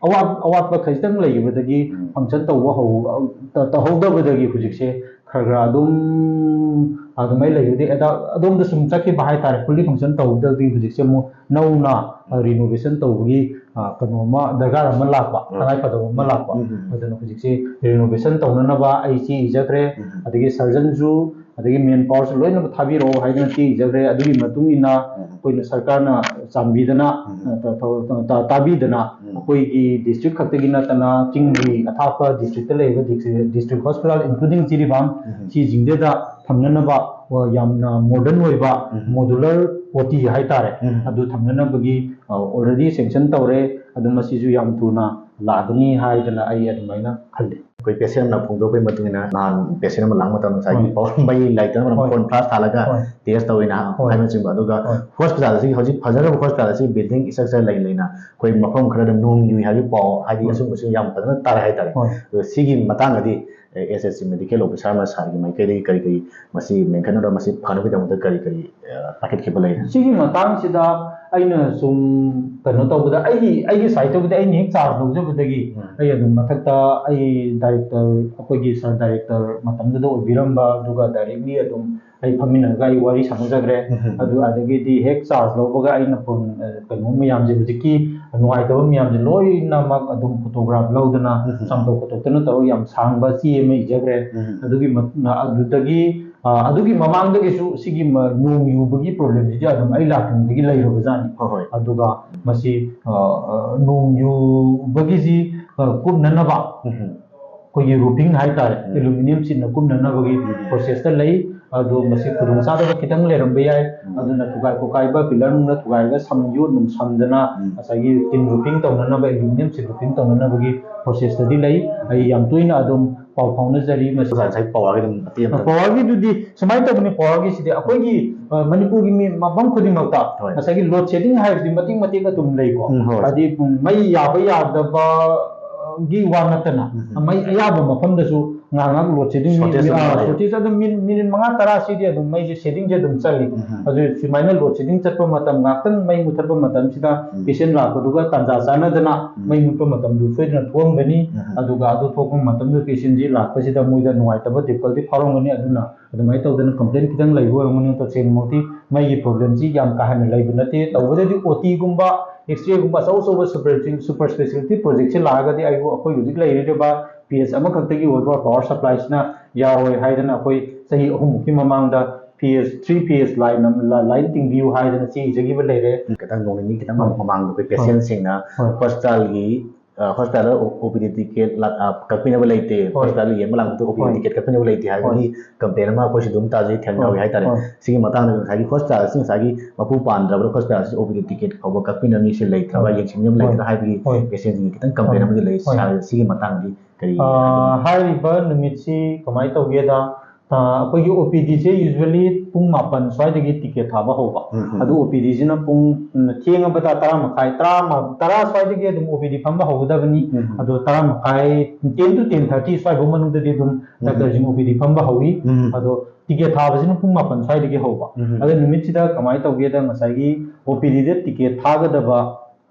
ꯑꯋꯥꯠ-, ꯑꯋꯥꯠꯄ ꯈꯖꯤꯛꯇꯪ ꯂꯩꯈꯤꯕꯗꯒꯤ ꯎꯝ꯫ ꯐꯪꯁꯟ ꯇꯧꯕ ꯍꯧ-, ꯇ-, ꯇꯧꯍꯧꯗꯕꯗꯒꯤ ꯍꯧꯖꯤꯛꯁꯦ ꯈꯔ ꯈꯔ ꯑꯗꯨꯝ ꯑꯗꯨꯃꯥꯏꯅ ꯂꯩꯕꯗꯒꯤ ꯑꯗ-, ꯑꯗꯣꯝꯗ ꯁꯨꯝ ꯆꯠꯈꯤꯕ ꯍꯥꯏꯇꯥꯔꯦ꯫ ꯐꯨꯜꯂꯤ ꯐꯪꯁꯟ ꯇꯧꯍꯧꯗꯕꯗꯒꯤ ꯍꯧꯖꯤꯛꯁꯦ ꯑꯃꯨꯛ ꯅꯧꯅ, ꯑ, ꯔꯤꯅꯣꯚꯦꯁꯟ ꯇꯧꯕꯒꯤ, ꯑ, ꯀꯩꯅꯣ ꯑꯃ ꯗꯔꯀꯥꯔ ꯑꯃ ꯂꯥꯛꯄ, ꯎꯝ꯫ ꯇꯉꯥꯏꯐꯗꯕ ꯑꯃ ꯂꯥꯛꯄ꯫ ꯎꯝ, ꯎꯝ, ꯎꯝ꯫ ꯑꯗꯨꯅ ꯍꯧꯖꯤꯛꯁꯦ ꯔꯤꯅꯣꯚꯦꯁꯟ ꯇꯧꯅꯅꯕ ꯑꯩ ꯆꯦ ꯏꯖꯈ꯭ꯔꯦ꯫ ꯎꯝ꯫ ꯑꯗꯒꯤ ꯁꯔꯖꯟꯁꯨ, ꯑꯗꯒꯤ ꯃꯦꯟ ꯄꯥꯋꯔꯁꯨ ꯂꯣꯏꯅꯃꯛ ꯊꯥꯕꯤꯔꯛꯑꯣ ꯍꯥꯏꯗꯅ ꯆꯦ ꯏꯖꯈ꯭ꯔꯦ꯫ ꯑꯗꯨꯒꯤ ꯃꯇꯨꯡ ꯏꯟꯅ ꯎꯝ꯫ ꯑꯩꯈꯣꯏꯅ ꯁꯔꯀꯥꯔꯅ ꯆꯥꯟꯕꯤꯗꯅ, ꯎꯝ꯫ ꯑ, ꯇ-, ꯇ-, ꯇ-, ꯇꯥꯕꯤꯗꯅ ꯎꯝ꯫ ꯑꯩꯈꯣꯏꯒꯤ ꯗꯤꯁꯇ꯭ꯔꯤꯛ ꯈꯛꯇꯒꯤ ꯅꯠꯇꯅ ꯆꯤꯡꯒꯤ ꯑꯊꯥꯞꯄ ꯗꯤꯁꯇ꯭ꯔꯤꯛꯇ ꯂꯩꯔꯤꯕ district, district hospital, including Jiribam, ꯎꯝ꯫ ꯁꯤꯁꯤꯡꯗꯗ ꯊꯝꯅꯅꯕ, ꯑ, ꯌꯥꯝꯅ ꯃꯣꯗꯔꯟ ꯑꯣꯏꯕ ꯎꯝ꯫ ꯃꯣꯗꯨꯂꯔ ꯑꯣ ꯇꯤ ꯍꯥꯏꯇꯥꯔꯦ, ꯎꯝ꯫ ꯑꯗꯨ ꯊꯝꯅꯅꯕꯒꯤ, ꯑ, already sanction ꯇꯧꯔꯦ꯫ ꯑꯗꯨ ꯃꯁꯤꯁꯨ ꯌꯥꯝ ꯊꯨꯅ ꯂꯥꯛꯀꯅꯤ ꯍꯥꯏꯗꯅ ꯑꯩ ꯑꯗꯨꯃꯥꯏꯅ ꯈꯜꯂꯤ꯫ ꯑꯩꯈꯣꯏ ꯄꯦꯁꯦꯟ ꯑꯃꯅ ꯐꯣꯡꯗꯣꯔꯛꯄꯒꯤ ꯃꯇꯨꯡ ꯏꯟꯅ ꯅꯍꯥꯟ ꯄꯦꯁꯦꯟ ꯑꯃ ꯂꯥꯛꯄ ꯃꯇꯝꯗ ꯉꯁꯥꯏꯒꯤ ꯍꯣꯏ꯫ ꯄꯋꯥꯔ ꯃꯩ ꯂꯥꯛꯇꯅ ꯃꯔꯝ ꯍꯣꯏ꯫ ꯐꯣꯟ ꯐ꯭ꯂꯥꯁ ꯊꯥꯜꯂꯒ ꯍꯣꯏ꯫ ꯇꯦꯁ ꯇꯧꯋꯦꯅ ꯍꯣꯏ꯫ ꯍꯥꯏꯕꯅꯆꯤꯡꯕ꯫ ꯑꯗꯨꯒ ꯍꯣꯏ꯫ ꯍꯣꯁꯄꯤꯇꯥꯜ ꯑꯁꯤ ꯍꯧꯖꯤꯛ ꯐꯖꯔꯕ ꯍꯣꯁꯄꯤꯇꯥꯜ ꯑꯁꯤ ꯕꯤꯜꯗꯤꯡ ꯏꯁꯇ꯭ꯔꯛꯆꯔ ꯂꯩ ꯂꯩꯅ ꯑꯩꯈꯣꯏ ꯃꯐꯝ ꯈꯔꯗ ꯅꯣꯡ ꯌꯨꯏ ꯍꯥꯏꯕꯒꯤ ꯄꯥꯎ ꯍꯥꯏꯗꯤ ꯍꯣꯏ꯫ ꯑꯁꯤꯒꯨꯝꯕꯁꯨ ꯌꯥꯝ ꯐꯖꯅ ꯇꯥꯔꯦ ꯍꯥꯏꯇꯥꯔꯦ꯫ ꯍꯣꯏ꯫ ꯑꯗꯣ ꯁꯤꯒꯤ ꯃꯇꯥꯡꯗꯗꯤ ꯑꯦꯁ ꯑꯦꯁ ꯁꯤ ꯃꯦꯗꯤꯀꯦꯜ ꯑꯣꯐꯤꯁꯔ ꯑꯃ ꯁꯥꯔꯒꯤ ꯃꯥꯏꯀꯩꯗꯒꯤ ꯀꯔꯤ ꯀꯔꯤ ꯃꯁꯤ ꯃꯦꯟꯈꯠꯅꯕ ꯃꯁꯤ ꯐꯅꯕꯒꯤꯗꯃꯛꯇ ꯀꯔꯤ ꯀꯔꯤ, ꯑ, ꯄꯥꯏꯈꯠꯈꯤꯕ ꯂꯩ? ꯁꯤꯒꯤ ꯃꯇꯥꯡꯁꯤꯗ ꯑꯩꯅ ꯁꯨꯝ ꯀꯩꯅꯣ ꯇꯧꯕꯗ ꯑꯩꯒꯤ, ꯑꯩꯒꯤ ꯁꯥꯏꯠꯇꯕꯨꯗꯤ ꯑꯩꯅ ꯍꯦꯛ ꯆꯥꯔꯖ ꯂꯧꯖꯕꯗꯒꯤ ꯎꯝ꯫ ꯑꯩ ꯑꯗꯨꯝ ꯃꯊꯛꯇ ꯑꯩ ꯗꯥꯏꯔꯦꯛꯇꯔ, ꯑꯩꯈꯣꯏꯒꯤ ꯁꯥꯔ ꯗꯥꯏꯔꯦꯛꯇꯔ ꯃꯇꯝꯗꯨꯗ ꯑꯣꯏꯕꯤꯔꯝꯕ, ꯑꯗꯨꯒ ꯗꯥꯏꯔꯦꯛꯂꯤ ꯑꯗꯨꯝ ꯑꯩ ꯐꯝꯃꯤꯟꯅꯔꯒ ꯑꯩ ꯋꯥꯔꯤ ꯁꯥꯟꯅꯖꯈ꯭ꯔꯦ꯫ ꯎꯝ꯫ ꯑꯗꯨ ꯑꯗꯒꯤꯗꯤ ꯍꯦꯛ ꯆꯥꯔꯖ ꯂꯧꯕꯒ ꯑꯩꯅ ꯐꯣꯟ, ꯑ, ꯀꯩꯅꯣ ꯃꯌꯥꯝꯁꯦ, ꯍꯧꯖꯤꯛꯀꯤ ꯅꯨꯡꯉꯥꯏꯇꯕ ꯃꯌꯥꯝꯁꯦ ꯂꯣꯏꯅꯃꯛ ꯑꯗꯨꯝ ꯐꯣꯇꯣꯒ꯭ꯔꯥꯐ ꯂꯧꯗꯅ ꯎꯝ꯫ ꯆꯥꯝꯊꯣꯛ ꯈꯣꯠꯇꯣꯛꯇꯅ ꯇꯧꯔꯒ ꯌꯥꯝ ꯁꯥꯡꯕ ꯆꯦ ꯑꯃ ꯏꯖꯈ꯭ꯔꯦ꯫ ꯎꯝ꯫ ꯑꯗꯨꯒꯤ ꯃ-, ꯑꯗꯨꯗꯒꯤ, ꯑ, ꯑꯗꯨꯒꯤ ꯃꯃꯥꯡꯗꯒꯤꯁꯨ ꯁꯤꯒꯤ ꯃ-, ꯅꯣꯡ ꯌꯨꯕꯒꯤ ꯄ꯭ꯔꯣꯕ꯭ꯂꯦꯝꯁꯤꯗꯤ ꯑꯗꯨꯝ ꯑꯩ ꯂꯥꯛꯇ꯭ꯔꯤꯉꯩꯗꯒꯤ ꯂꯩꯔꯕꯖꯥꯠꯅꯤ꯫ ꯍꯣꯏ, ꯍꯣꯏ꯫ ꯑꯗꯨꯒ ꯃꯁꯤ, ꯑ, ꯑ, ꯅꯣꯡ ꯌꯨꯕꯒꯤꯁꯤ, ꯑ, ꯀꯨꯞꯅꯅꯕ ꯎꯝ꯫ ꯑꯩꯈꯣꯏꯒꯤ ꯔꯨꯐꯤꯡ ꯍꯥꯏꯇꯥꯔꯦ, ꯎꯝ꯫ ꯑꯦꯂꯨꯃꯤꯅꯤꯌꯝ ꯁꯤꯠꯅ ꯀꯨꯞꯅꯅꯕꯒꯤ ꯎꯝ꯫ ꯄ꯭ꯔꯣꯁꯦꯁꯇ ꯂꯩ꯫ ꯑꯗꯣ ꯃꯁꯤ ꯈꯨꯗꯣꯡꯆꯥꯗꯕ ꯈꯤꯇꯪ ꯂꯩꯔꯝꯕ ꯌꯥꯏ꯫ ꯎꯝ꯫ ꯑꯗꯨꯅ ꯊꯨꯒꯥꯏ ꯈꯣꯠꯀꯥꯏꯕ, ꯄꯤꯂꯔ ꯅꯨꯡꯅ ꯊꯨꯒꯥꯏꯔꯒ ꯁꯝ, ꯌꯣꯠ ꯅꯨꯡ ꯁꯝꯗꯅ ꯎꯝ꯫ ꯉꯁꯥꯏꯒꯤ ꯇꯤꯟ ꯔꯨꯐꯤꯡ ꯇꯧꯅꯅꯕ, ꯑꯦꯂꯨꯃꯤꯅꯤꯌꯝ ꯁꯤꯠ ꯔꯨꯐꯤꯡ ꯇꯧꯅꯅꯕꯒꯤ ꯄ꯭ꯔꯣꯁꯦꯁꯇꯗꯤ ꯂꯩ꯫ ꯑꯩ ꯌꯥꯝ ꯇꯣꯏꯅ ꯑꯗꯨꯝ ꯄꯥꯎ ꯐꯥꯎꯅꯖꯔꯤ꯫ ꯃꯁꯤ ꯑꯣꯖꯥ ꯉꯁꯥꯏ ꯄꯋꯥꯔꯒꯤ ꯑꯗꯨꯝ ꯃꯇꯦꯡ ꯑꯃ ꯄꯋꯥꯔꯒꯤꯗꯨꯗꯤ ꯁꯨꯃꯥꯏꯅ ꯇꯧꯕꯅꯤ꯫ ꯄꯋꯥꯔꯒꯤꯁꯤꯗꯤ ꯑꯩꯈꯣꯏꯒꯤ, ꯑ, ꯃꯅꯤꯄꯨꯔꯒꯤ ꯃꯤ ꯃꯐꯝ ꯈꯨꯗꯤꯡꯃꯛꯇ ꯍꯣꯏ꯫ ꯉꯁꯥꯏꯒꯤ ꯂꯣꯗ ꯁꯦꯗꯤꯡ ꯍꯥꯏꯕꯁꯤ ꯃꯇꯦꯛ ꯃꯇꯦꯛ ꯑꯗꯨꯝ ꯂꯩꯀꯣ꯫ ꯎꯝ, ꯍꯣꯏ꯫ ꯍꯥꯏꯗꯤ, ꯎꯝ, ꯃꯩ ꯌꯥꯕ ꯌꯥꯗꯕꯒꯤ ꯋꯥ ꯅꯠꯇꯅ ꯎꯝ꯫ ꯃꯩ ꯑꯌꯥꯕ ꯃꯐꯝꯗꯁꯨ ꯉꯥꯏꯍꯥꯛ ꯉꯥꯏꯍꯥꯛ ꯂꯣꯗ ꯁꯦꯗꯤꯡ, ꯁꯣꯔꯇꯦꯖ ꯑꯗꯨꯝ ꯑ, ꯂꯩ꯫ ꯁꯣꯔꯇꯦꯖ ꯑꯗꯨꯝ ꯃꯤꯅꯤꯠ, ꯃꯤꯅꯤꯠ ꯃꯉꯥ ꯇꯔꯥ ꯁꯤꯗꯤ ꯑꯗꯨꯝ ꯃꯩꯁꯦ ꯁꯦꯗꯤꯡꯁꯦ ꯑꯗꯨꯝ ꯆꯠꯂꯤ꯫ ꯎꯝ꯫ ꯑꯗꯨ ꯁꯨꯃꯥꯏꯅ ꯂꯣꯗ ꯁꯦꯗꯤꯡ ꯆꯠꯄ ꯃꯇꯝ, ꯉꯥꯏꯍꯥꯛꯇꯪ ꯃꯩ ꯃꯨꯊꯠꯄ ꯃꯇꯝꯁꯤꯗ ꯎꯝ꯫ ꯄꯦꯁꯦꯟ ꯂꯥꯛꯄꯗꯨꯒ ꯇꯥꯟꯖꯥ ꯆꯥꯟꯅꯗꯅ ꯎꯝ꯫ ꯃꯩ ꯃꯨꯠꯄ ꯃꯇꯝꯗꯨ ꯁꯣꯏꯗꯅ ꯊꯣꯛꯑꯝꯒꯅꯤ꯫ ꯎꯝ꯫ ꯑꯗꯨꯒ ꯑꯗꯨ ꯊꯣꯛꯄ ꯃꯇꯝꯗ ꯄꯦꯁꯦꯟꯁꯤ ꯂꯥꯛꯄꯁꯤꯗ ꯃꯣꯏꯗ ꯅꯨꯡꯉꯥꯏꯇꯕ ꯗꯤꯐꯤꯀꯜꯇꯤ ꯐꯥꯎꯔꯝꯒꯅꯤ꯫ ꯑꯗꯨꯅ ꯑꯗꯨꯃꯥꯏꯅ ꯇꯧꯗꯅ ꯀꯝꯄ꯭ꯂꯦꯟ ꯈꯤꯇꯪ ꯂꯩꯕ ꯑꯣꯏꯔꯝꯒꯅꯤ꯫ ꯇꯁꯦꯡꯅꯃꯛꯇꯤ ꯃꯩꯒꯤ ꯄ꯭ꯔꯣꯕ꯭ꯂꯦꯝꯁꯤ ꯌꯥꯝ ꯀꯥ ꯍꯦꯟꯅ ꯂꯩꯕ ꯅꯠꯇꯦ꯫ ꯇꯧꯕꯗꯗꯤ ꯑꯣ ꯇꯤꯒꯨꯝꯕ, ꯑꯦꯛꯁꯔꯦꯒꯨꯝꯕ ꯑꯆꯧ ꯑꯆꯧꯕ ꯁꯨꯄꯔ, ꯁꯨꯄꯔ ꯁ꯭ꯄꯦꯁꯤꯌꯦꯂꯤꯇꯤ ꯄ꯭ꯔꯣꯖꯦꯛꯁꯦ ꯂꯥꯛꯑꯒꯗꯤ ꯑꯩꯕꯨ, ꯑꯩꯈꯣꯏ ꯍꯧꯖꯤꯛ ꯂꯩꯔꯤꯕ ꯄꯤ ꯑꯦꯁ ꯑꯃꯈꯛꯇꯒꯤ ꯑꯣꯏꯕ ꯄꯋꯥꯔ ꯁꯄ꯭ꯂꯥꯏꯁꯤꯅ ꯌꯥꯔꯣꯏ ꯍꯥꯏꯗꯅ ꯑꯩꯈꯣꯏ ꯆꯍꯤ ꯑꯍꯨꯝꯃꯨꯛꯀꯤ ꯃꯃꯥꯡꯗ P S, three P S line ꯑꯃ, ꯂꯥ-, ꯂꯥꯏꯟ ꯇꯤꯡꯕꯤꯌꯨ ꯍꯥꯏꯗꯅ ꯆꯦ ꯏꯖꯈꯤꯕ ꯂꯩꯔꯦ꯫ ꯈꯤꯇꯪ ꯅꯣꯡ ꯅꯤꯅꯤ ꯈꯤꯇꯪ ꯍꯣꯏ꯫ ꯃꯃꯥꯡꯗ ꯑꯩꯈꯣꯏ ꯍꯣꯏ꯫ ꯄꯦꯁꯦꯟꯁꯤꯡꯅ ꯍꯣꯏ꯫ ꯍꯣꯁꯄꯤꯇꯥꯜꯒꯤ, ꯑ, ꯍꯣꯁꯄꯤꯇꯥꯜꯗ ꯑꯣ ꯄꯤ ꯗꯤ ꯇꯤꯀꯦꯠ ꯂꯥꯛ-, ꯑ, ꯀꯛꯄꯤꯅꯕ ꯂꯩꯇꯦ, ꯍꯣꯏ꯫ ꯍꯣꯁꯄꯤꯇꯥꯜꯗ ꯌꯦꯡꯕ ꯂꯥꯛꯄꯗ ꯑꯣ ꯄꯤ ꯗꯤ ꯍꯣꯏ꯫ ꯇꯤꯀꯦꯠ ꯀꯛꯄꯤꯅꯕ ꯂꯩꯇꯦ ꯍꯥꯏꯕꯒꯤ ꯍꯣꯏ꯫ ꯀꯝꯄ꯭ꯂꯦꯟ ꯑꯃ ꯑꯩꯈꯣꯏꯁꯨ ꯑꯗꯨꯝ ꯇꯥꯖꯩ, ꯊꯦꯡꯅꯕ ꯍꯣꯏ꯫ ꯍꯥꯏꯇꯥꯔꯦ꯫ ꯍꯣꯏ꯫ ꯁꯤꯒꯤ ꯃꯇꯥꯡꯗ ꯉꯁꯥꯏꯒꯤ ꯍꯣꯁꯄꯤꯇꯥꯜꯁꯤ ꯉꯁꯥꯏꯒꯤ ꯃꯄꯨ ꯄꯥꯟꯗ꯭ꯔꯕ꯭ꯔꯥ, ꯍꯣꯁꯄꯤꯇꯥꯜꯁꯤ ꯑꯣ ꯄꯤ ꯗꯤ ꯇꯤꯀꯦꯠ ꯐꯥꯎꯕ ꯀꯛꯄꯤꯅꯕ ꯃꯤꯁꯦ ꯂꯩꯇ꯭ꯔꯕ꯭ꯔꯥ, ꯍꯣꯏ꯫ ꯌꯦꯡꯁꯤꯟꯕꯤꯅꯕ ꯍꯣꯏ꯫ ꯂꯩꯇ꯭ꯔꯥ ꯍꯥꯏꯕꯒꯤ ꯍꯣꯏ꯫ ꯄꯦꯁꯦꯟꯁꯤꯡꯒꯤ ꯈꯤꯇꯪ ꯀꯝꯄ꯭ꯂꯦꯟ ꯍꯣꯏ꯫ ꯑꯃꯗꯤ ꯂꯩ꯫ ꯍꯣꯏ꯫ ꯁꯥꯔ, ꯁꯤꯒꯤ ꯃꯇꯥꯡꯗꯤ ꯀꯔꯤ ꯑꯥ, ꯍꯥꯏꯕꯤꯅꯤꯡꯉꯤ? ꯍꯥꯏꯔꯤꯕ ꯅꯨꯃꯤꯠꯁꯤ ꯀꯃꯥꯏꯅ ꯇꯧꯒꯦꯗ, ꯑꯥ, ꯑꯩꯈꯣꯏꯒꯤ ꯑꯣ ꯄꯤ ꯗꯤꯁꯦ usually ꯄꯨꯡ ꯃꯥꯄꯟ ꯁ꯭ꯋꯥꯏꯗꯒꯤ ꯇꯤꯀꯦꯠ ꯊꯥꯕ ꯍꯧꯕ꯫ ꯎꯝ, ꯎꯝ꯫ ꯑꯗꯨ ꯑꯣ ꯄꯤ ꯗꯤꯁꯤꯅ ꯄꯨꯡ, ꯎꯝ, ꯊꯦꯡꯉꯕꯗ ꯇꯔꯥ ꯃꯈꯥꯏ, ꯇꯔꯥ ꯃ-, ꯇꯔꯥ ꯁ꯭ꯋꯥꯏꯗꯒꯤ ꯑꯗꯨꯝ ꯑꯣ ꯄꯤ ꯗꯤ ꯐꯝꯕ ꯍꯧꯒꯗꯕꯅꯤ꯫ ꯎꯝ, ꯎꯝ꯫ ꯑꯗꯣ ꯇꯔꯥ ꯃꯈꯥꯏ, ten to ten thirty ꯁ꯭ꯋꯥꯏꯐꯥꯎ ꯃꯅꯨꯡꯗꯗꯤ ꯑꯗꯨꯝ ꯎꯝ, ꯎꯝ꯫ ꯗꯥꯛꯇꯔꯁꯤꯡ ꯑꯣ ꯄꯤ ꯗꯤ ꯐꯝꯕ ꯍꯧꯏ꯫ ꯎꯝ꯫ ꯑꯗꯣ ꯇꯤꯀꯦꯠ ꯊꯥꯕꯁꯤꯅ ꯄꯨꯡ ꯃꯥꯄꯟ ꯁ꯭ꯋꯥꯏꯗꯒꯤ ꯍꯧꯕ꯫ ꯎꯝ꯫ ꯑꯗꯣ ꯅꯨꯃꯤꯠꯁꯤꯗ ꯀꯃꯥꯏꯅ ꯇꯧꯒꯦꯗ, ꯉꯁꯥꯏꯒꯤ ꯑꯣ ꯄꯤ ꯗꯤꯗ ꯇꯤꯀꯦꯠ ꯊꯥꯒꯗꯕ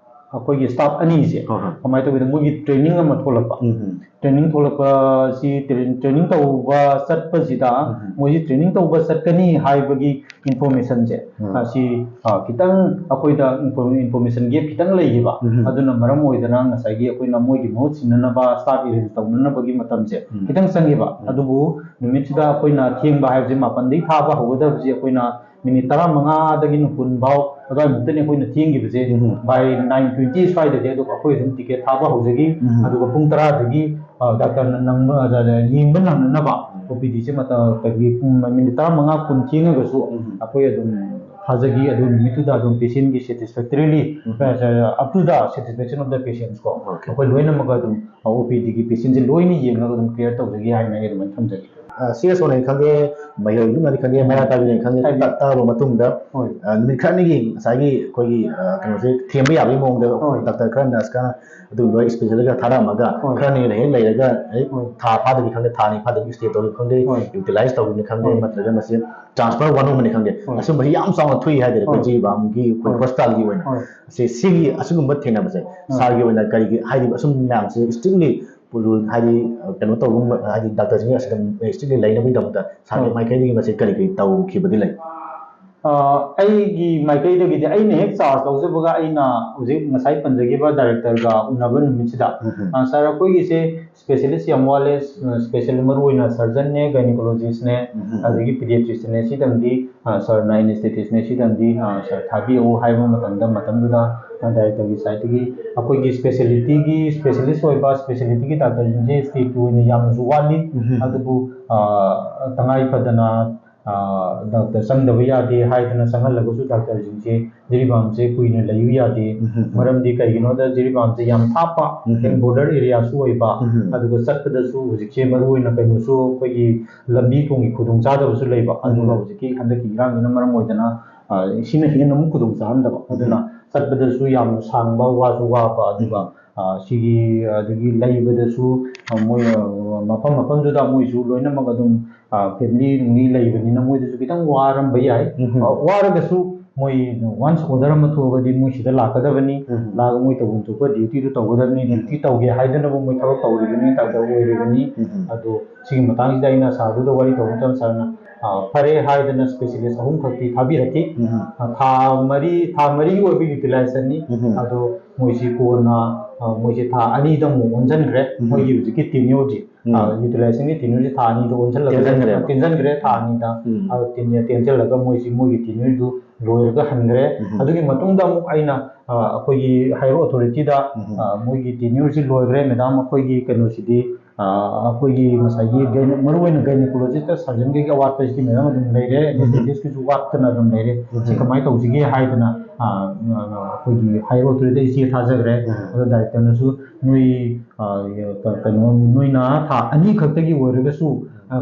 ꯑꯩꯈꯣꯏꯒꯤ ꯁ꯭ꯇꯥꯐ ꯑꯅꯤꯁꯦ ꯍꯣꯏ, ꯍꯣꯏ꯫ ꯀꯃꯥꯏꯅ ꯇꯧꯒꯦꯗ, ꯃꯣꯏꯒꯤ ꯇ꯭ꯔꯦꯅꯤꯡ ꯑꯃ ꯊꯣꯛꯂꯛꯄ꯫ ꯎꯝ, ꯎꯝ꯫ ꯇ꯭ꯔꯦꯅꯤꯡ ꯊꯣꯛꯂꯛꯄꯁꯤ, ꯇ꯭ꯔꯦ-, ꯇ꯭ꯔꯦꯅꯤꯡ ꯇꯧꯕ ꯆꯠꯄꯁꯤꯗ ꯎꯝ, ꯎꯝ꯫ ꯃꯣꯏꯁꯤ ꯇ꯭ꯔꯦꯅꯤꯡ ꯇꯧꯕ ꯆꯠꯀꯅꯤ ꯍꯥꯏꯕꯒꯤ ꯏꯟꯐꯣꯔꯃꯦꯁꯟꯁꯦ, ꯎꯝ꯫ ꯑ, ꯁꯤ, ꯑ, ꯈꯤꯇꯪ ꯑꯩꯈꯣꯏꯗ ꯏꯟꯐꯣꯔ-, ꯏꯟꯐꯣꯔꯃꯦꯁꯟ ꯒꯦꯞ ꯈꯤꯇꯪ ꯂꯩꯈꯤꯕ꯫ ꯎꯝ, ꯎꯝ꯫ ꯑꯗꯨꯅ ꯃꯔꯝ ꯑꯣꯏꯗꯅ ꯉꯁꯥꯏꯒꯤ ꯑꯩꯈꯣꯏꯅ ꯃꯣꯏꯒꯤ ꯃꯍꯨꯠ ꯁꯤꯟꯅꯅꯕ ꯁ꯭ꯇꯥꯐ ꯑꯦꯔꯦꯟꯖ ꯇꯧꯅꯅꯕꯒꯤ ꯃꯇꯝꯁꯦ ꯎꯝ꯫ ꯈꯤꯇꯪ ꯆꯪꯈꯤꯕ꯫ ꯎꯝ꯫ ꯑꯗꯨꯕꯨ ꯅꯨꯃꯤꯠꯁꯤꯗ ꯑꯩꯈꯣꯏꯅ ꯊꯦꯡꯕ ꯍꯥꯏꯕꯁꯦ, ꯃꯥꯄꯟꯗꯒꯤ ꯊꯥꯕ ꯍꯧꯒꯗꯕꯁꯦ ꯑꯩꯈꯣꯏꯅ ꯃꯤꯅꯤꯠ ꯇꯔꯥꯃꯉꯥꯗꯒꯤꯅ ꯀꯨꯟ ꯐꯥꯎ ꯑꯗꯨꯋꯥꯏꯃꯨꯛꯇꯅꯤ ꯑꯩꯈꯣꯏꯅ ꯊꯦꯡꯈꯤꯕꯁꯦ꯫ ꯎꯝ꯫ By nine twenty ꯁ꯭ꯋꯥꯏꯗꯗꯤ ꯑꯗꯨꯝ ꯑꯩꯈꯣꯏ ꯑꯗꯨꯝ ꯇꯤꯀꯦꯠ ꯊꯥꯕ ꯍꯧꯖꯈꯤ꯫ ꯎꯝ꯫ ꯑꯗꯨꯒ ꯄꯨꯡ ꯇꯔꯥꯗꯒꯤ, ꯑ, ꯗꯥꯛꯇꯔꯅ ꯅꯪꯕ, ꯑ, ꯌꯦꯡꯕ ꯅꯪꯅꯅꯕ ꯎꯝ꯫ ꯑꯣ ꯄꯤ ꯗꯤꯁꯦ ꯃꯇꯝ, ꯑꯩꯈꯣꯏꯒꯤ ꯄꯨꯡ ꯃꯤꯅꯤꯠ ꯇꯔꯥꯃꯉꯥ ꯀꯨꯟ ꯊꯦꯡꯉꯒꯁꯨ ꯎꯝ꯫ ꯑꯩꯈꯣꯏ ꯑꯗꯨꯝ ꯊꯥꯖꯈꯤ꯫ ꯑꯗꯨ ꯅꯨꯃꯤꯠꯇꯨꯗ ꯑꯗꯨꯝ patientꯒꯤ satisfactorily, um. uh, up to the satisfaction of the patients ꯀꯣ, Okay. ꯑꯩꯈꯣꯏ ꯂꯣꯏꯅꯃꯛ ꯑꯗꯨꯝ OPDꯒꯤ patientꯁꯦ ꯂꯣꯏꯅ ꯌꯦꯡꯉꯒ ꯑꯗꯨꯝ clear ꯇꯧꯖꯒꯦ ꯍꯥꯏꯅ ꯑꯩ ꯑꯗꯨꯃꯥꯏꯅ ꯊꯝꯖꯒꯦ꯫ ꯁꯤ ꯑꯦꯁ ꯑꯣꯅꯅꯤ ꯈꯪꯗꯦ, ꯃꯍꯩꯔꯣꯏꯗꯨꯅꯅꯤ ꯈꯪꯗꯦ, ꯃꯩꯔꯥ ꯄꯥꯏꯕꯤꯅꯤ ꯈꯪꯗꯦ, ꯍꯥꯏꯕꯤꯌꯨ꯫ ꯇꯥꯛ ꯇꯥꯔꯕ ꯃꯇꯨꯡꯗ ꯍꯣꯏ꯫ ꯑ, ꯅꯨꯃꯤꯠ ꯈꯔꯅꯤꯒꯤ ꯉꯁꯥꯏꯒꯤ ꯑꯩꯈꯣꯏꯒꯤ ꯑ, ꯀꯩꯅꯣꯁꯦ ꯊꯦꯝꯕ ꯌꯥꯕꯒꯤ ꯃꯑꯣꯡꯗ ꯍꯣꯏ꯫ ꯗꯥꯛꯇꯔ ꯈꯔ, ꯅꯔꯁ ꯈꯔ, ꯑꯗꯨꯒꯨꯝꯕ ꯏꯁꯄꯤꯁꯦꯂꯤꯁ ꯈꯔ ꯊꯥꯔꯛꯑꯝꯃꯒ ꯍꯣꯏ꯫ ꯈꯔꯅꯤ ꯂꯩ ꯍꯦꯛ ꯂꯩꯔꯒ ꯍꯦꯛ ꯍꯣꯏ꯫ ꯊꯥ ꯐꯥꯗꯕꯤ ꯈꯪꯗꯦ, ꯊꯥ ꯑꯅꯤ ꯐꯥꯗꯕꯤ ꯏꯁꯇꯦ ꯇꯧꯕꯤ ꯈꯪꯗꯦ, ꯍꯣꯏ꯫ ꯌꯨꯇꯤꯂꯥꯏꯁ ꯇꯧꯕꯅꯤ ꯈꯪꯗꯦ, ꯍꯣꯏ꯫ ꯅꯠꯇ꯭ꯔꯒ ꯃꯁꯤ ꯇ꯭ꯔꯥꯟꯁꯐꯔ ꯋꯥꯅꯣꯝꯕꯅꯤ ꯈꯪꯗꯦ, ꯍꯣꯏ꯫ ꯑꯁꯨꯝꯕꯁꯤ ꯌꯥꯝ ꯆꯥꯎꯅ ꯊꯣꯛꯏ ꯍꯥꯏꯇꯥꯔꯦ ꯑꯩꯈꯣꯏ ꯍꯣꯏ꯫ ꯖꯤꯔꯤꯕꯥꯝꯒꯤ ꯑꯩꯈꯣꯏ ꯍꯣꯏ꯫ ꯍꯣꯁꯄꯤꯇꯥꯜꯒꯤ ꯑꯣꯏꯅ꯫ ꯍꯣꯏ꯫ ꯁꯤ ꯁꯤꯒꯤ ꯑꯁꯤꯒꯨꯝꯕ ꯊꯦꯡꯅꯕꯁꯦ ꯁꯥꯔꯒꯤ ꯑꯣꯏꯅ ꯀꯔꯤꯒꯤ, ꯍꯥꯏꯗꯤ ꯑꯁꯨꯝ ꯃꯌꯥꯝꯁꯦ ꯏꯁꯇ꯭ꯔꯤꯛꯂꯤ ꯔꯨꯜ ꯍꯥꯏꯗꯤ ꯑ, ꯀꯩꯅꯣ ꯇꯧꯕ, ꯍꯥꯏꯗꯤ ꯗꯥꯛꯇꯔꯁꯤꯡ ꯑꯁꯤꯗ ꯏꯁꯇ꯭ꯔꯤꯛꯂꯤ ꯂꯩꯅꯕꯒꯤꯗꯃꯛꯇ ꯁꯥꯔꯒꯤ ꯍꯣꯏ꯫ ꯃꯥꯏꯀꯩꯗꯒꯤ ꯃꯁꯤ ꯀꯔꯤ ꯀꯔꯤ ꯇꯧꯈꯤꯕꯗꯤ ꯂꯩ? ꯑ, ꯑꯩꯒꯤ ꯃꯥꯏꯀꯩꯗꯒꯤꯗꯤ ꯑꯩꯅ ꯍꯦꯛ ꯆꯥꯔꯖ ꯂꯧꯖꯕꯒ ꯑꯩꯅ ꯍꯧꯖꯤꯛ ꯉꯁꯥꯏ ꯄꯟꯖꯈꯤꯕ ꯗꯥꯏꯔꯦꯛꯇꯔꯒ ꯎꯅꯕ ꯅꯨꯃꯤꯠꯁꯤꯗ, ꯎꯝ꯫ ꯑ, "ꯁꯥꯔ, ꯑꯩꯈꯣꯏꯒꯤꯁꯦ ꯏꯁꯄꯦꯁꯦꯂꯤꯁ ꯌꯥꯝ ꯋꯥꯠꯂꯦ, ꯏꯁꯄꯦꯁꯦꯜ ꯃꯔꯨꯑꯣꯏꯅ ꯁꯔꯖꯟꯅꯦ, ꯒꯥꯏꯅꯤꯀꯣꯂꯣꯖꯤꯁꯅꯦ, ꯎꯝ꯫ ꯑꯗꯒꯤ ꯄꯤꯗꯤꯌꯥꯇ꯭ꯔꯤꯁꯅꯦ, ꯁꯤꯗꯪꯗꯤ, ꯑ, ꯁꯥꯔꯅ ꯑꯦꯅꯦꯁꯊꯦꯇꯤꯁꯅꯦ, ꯁꯤꯗꯪꯗꯤ, ꯑ, ꯁꯥꯔ ꯊꯥꯕꯤꯔꯛꯎ" ꯍꯥꯏꯕ ꯃꯇꯝꯗ, ꯃꯇꯝꯗꯨꯗ, ꯑ, ꯗꯥꯏꯔꯦꯛꯇꯔꯒꯤ ꯁꯥꯏꯠꯇꯒꯤ ꯑꯩꯈꯣꯏꯒꯤ ꯏꯁꯄꯦꯁꯦꯂꯤꯇꯤꯒꯤ, ꯏꯁꯄꯦꯁꯦꯂꯤꯁ ꯑꯣꯏꯕ ꯏꯁꯄꯦꯁꯦꯂꯤꯇꯤꯒꯤ ꯗꯥꯛꯇꯔꯁꯤꯡꯁꯦ ꯁ꯭ꯇꯦꯠꯀꯤ ꯑꯣꯏꯅ ꯌꯥꯝꯅꯁꯨ ꯋꯥꯠꯂꯤ꯫ ꯎꯝ꯫ ꯑꯗꯨꯕꯨ, ꯑ, ꯇꯉꯥꯏ ꯐꯗꯅ, ꯑ, ꯗꯥꯛꯇꯔ ꯆꯪꯗꯕ ꯌꯥꯗꯦ ꯍꯥꯏꯗꯅ ꯆꯪꯍꯜꯂꯒꯁꯨ ꯗꯥꯛꯇꯔꯁꯤꯡꯁꯦ ꯖꯤꯔꯤꯕꯥꯝꯁꯦ ꯀꯨꯏꯅ ꯂꯩꯌꯨ ꯌꯥꯗꯦ꯫ ꯎꯝ꯫ ꯃꯔꯝꯗꯤ ꯀꯩꯒꯤꯅꯣꯗ ꯖꯤꯔꯤꯕꯥꯝꯁꯦ ꯌꯥꯝ ꯊꯥꯞꯄ, ꯎꯝ꯫ ꯍꯦꯟ ꯕꯣꯔꯗꯔ ꯑꯦꯔꯤꯌꯥꯁꯨ ꯑꯣꯏꯕ, ꯎꯝ꯫ ꯑꯗꯨꯒ ꯆꯠꯄꯗꯁꯨ ꯍꯧꯖꯤꯛꯁꯦ ꯃꯔꯨꯑꯣꯏꯅ ꯀꯩꯅꯣꯁꯨ ꯑꯩꯈꯣꯏꯒꯤ ꯂꯝꯕꯤ ꯊꯣꯡꯒꯤ ꯈꯨꯗꯣꯡꯆꯥꯗꯕꯁꯨ ꯂꯩꯕ꯫ ꯑꯗꯨꯒ ꯎꯝ꯫ ꯍꯧꯖꯤꯛꯀꯤ ꯍꯟꯗꯛꯀꯤ ꯏꯔꯥꯡꯁꯤꯅ ꯃꯔꯝ ꯑꯣꯏꯗꯅ, ꯑ, ꯁꯤꯅ ꯍꯦꯟꯅ ꯑꯃꯨꯛ ꯈꯨꯗꯣꯡ ꯆꯥꯍꯟꯗꯕ꯫ ꯑꯗꯨꯅ ꯆꯠꯄꯗꯁꯨ ꯌꯥꯝꯅ ꯁꯥꯡꯕ, ꯋꯥꯁꯨ ꯋꯥꯕ, ꯑꯗꯨꯒ, ꯑ, ꯁꯤꯒꯤ, ꯑꯗꯒꯤ ꯂꯩꯕꯗꯁꯨ, ꯑ, ꯃꯣꯏ, ꯑ, ꯃꯐꯝ ꯃꯐꯝꯗꯨꯗ ꯃꯣꯏꯁꯨ ꯂꯣꯏꯅꯃꯛ ꯑꯗꯨꯝ, ꯑ, ꯐꯦꯃꯤꯂꯤ ꯅꯨꯡꯂꯤ ꯂꯩꯕꯅꯤꯅ ꯃꯣꯏꯗꯁꯨ ꯈꯤꯇꯪ ꯋꯥꯔꯝꯕ ꯌꯥꯏ꯫ ꯎꯝ꯫ ꯑ, ꯋꯥꯔꯒꯁꯨ ꯃꯣꯏ ꯋꯥꯟꯁ ꯑꯣꯔꯗꯔ ꯑꯃ ꯊꯣꯛꯑꯒꯗꯤ ꯃꯣꯏ ꯁꯤꯗ ꯂꯥꯛꯀꯗꯕꯅꯤ꯫ ꯎꯝ꯫ ꯂꯥꯛꯑꯒ ꯃꯣꯏ ꯇꯧꯐꯝ ꯊꯣꯛꯄ ꯗ꯭ꯌꯨꯇꯤꯗꯨ ꯇꯧꯒꯗꯕꯅꯤ, ꯗ꯭ꯌꯨꯇꯤ ꯇꯧꯒꯦ ꯍꯥꯏꯗꯅꯕꯨ ꯃꯣꯏ ꯊꯕꯛ ꯇꯧꯔꯤꯕꯅꯤ, ꯗꯥꯛꯇꯔ ꯑꯣꯏꯔꯤꯕꯅꯤ꯫ ꯎꯝ꯫ ꯑꯗꯣ ꯁꯤꯒꯤ ꯃꯇꯥꯡꯁꯤꯗ ꯑꯩꯅ ꯁꯥꯔꯗꯨꯗ ꯋꯥꯔꯤ ꯇꯧꯕ ꯃꯇꯝꯗ ꯁꯥꯔꯅ, ꯑ, ꯐꯔꯦ ꯍꯥꯏꯗꯅ ꯏꯁꯄꯦꯁꯦꯂꯤꯁ ꯑꯍꯨꯝꯈꯛꯇꯤ ꯊꯥꯕꯤꯔꯛꯈꯤ꯫ ꯎꯝ꯫ ꯑ, ꯊꯥ ꯃꯔꯤ, ꯊꯥ ꯃꯔꯤꯒꯤ ꯑꯣꯏꯕ ꯌꯨꯇꯤꯂꯥꯏꯖꯦꯁꯟꯅꯤ꯫ ꯎꯝ꯫ ꯑꯗꯣ ꯃꯣꯏꯁꯤ ꯀꯣꯟꯅ, ꯑ, ꯃꯣꯏꯁꯤ ꯊꯥ ꯑꯅꯤꯗ ꯑꯃꯨꯛ ꯑꯣꯟꯁꯤꯟꯈ꯭ꯔꯦ꯫ ꯎꯝ꯫ ꯃꯣꯏꯒꯤ ꯍꯧꯖꯤꯛꯀꯤ ꯇꯦꯅ꯭ꯌꯨꯔꯁꯤ, ꯎꯝ꯫ ꯑ, ꯌꯨꯇꯤꯂꯥꯏꯖꯦꯁꯟꯒꯤ ꯇꯦꯅ꯭ꯌꯨꯔꯁꯤ ꯊꯥ ꯑꯅꯤꯗ ꯑꯣꯟꯁꯤꯜꯂꯒ ꯇꯦꯟꯁꯤꯟꯈ꯭ꯔꯦꯕ꯫ ꯇꯦꯟꯁꯤꯟꯈ꯭ꯔꯦ ꯊꯥ ꯑꯅꯤꯗ꯫ ꯎꯝ꯫ ꯑꯗꯣ ꯇꯦꯟ-, ꯇꯦꯟꯁꯤꯜꯂꯒ ꯃꯣꯏꯁꯤ ꯃꯣꯏꯒꯤ ꯇꯦꯅ꯭ꯌꯨꯔꯗꯨ ꯂꯣꯏꯔꯒ ꯍꯟꯈ꯭ꯔꯦ꯫ ꯎꯝ꯫ ꯑꯗꯨꯒꯤ ꯃꯇꯨꯡꯗ ꯑꯃꯨꯛ ꯑꯩꯅ, ꯑ, ꯑꯩꯈꯣꯏꯒꯤ ꯍꯥꯏꯌꯔ ꯑꯣꯊꯣꯔꯤꯇꯤꯗ, ꯎꯝ꯫ ꯑ, ꯃꯣꯏꯒꯤ ꯇꯦꯅ꯭ꯌꯨꯔꯁꯤ ꯂꯣꯏꯈ꯭ꯔꯦ, ꯃꯦꯗꯥꯝ, ꯑꯩꯈꯣꯏꯒꯤ ꯀꯩꯅꯣꯁꯤꯗꯤ, ꯑꯩꯈꯣꯏꯒꯤ ꯉꯁꯥꯏꯒꯤ ꯃꯔꯨꯑꯣꯏꯅ ꯒꯥꯏꯅꯤꯀꯣꯂꯣꯖꯤꯁꯇ ꯁꯔꯖꯟꯈꯩꯒꯤ ꯑꯋꯥꯠꯄꯁꯤꯗꯤ ꯃꯌꯥꯝ ꯑꯗꯨꯝ ꯂꯩꯔꯦ, ꯑꯦꯅꯦꯁꯊꯦꯁꯤꯌꯥꯒꯤꯁꯨ ꯋꯥꯠꯇꯅ ꯑꯗꯨꯝ ꯂꯩꯔꯦ꯫ ꯁꯤ ꯀꯃꯥꯏꯅ ꯇꯧꯁꯤꯒꯦ ꯍꯥꯏꯗꯅ ꯑꯩꯈꯣꯏꯒꯤ ꯍꯥꯏꯌꯔ ꯑꯣꯊꯣꯔꯤꯇꯤꯗ ꯆꯦ ꯊꯥꯖꯈ꯭ꯔꯦ꯫ ꯑꯗꯣ ꯗꯥꯏꯔꯦꯛꯇꯔꯅꯁꯨ ꯅꯣꯏ ꯀꯩꯅꯣ ꯅꯣꯏꯅ ꯊꯥ ꯑꯅꯤ ꯈꯛꯇꯒꯤ ꯑꯣꯏꯔꯒꯁꯨ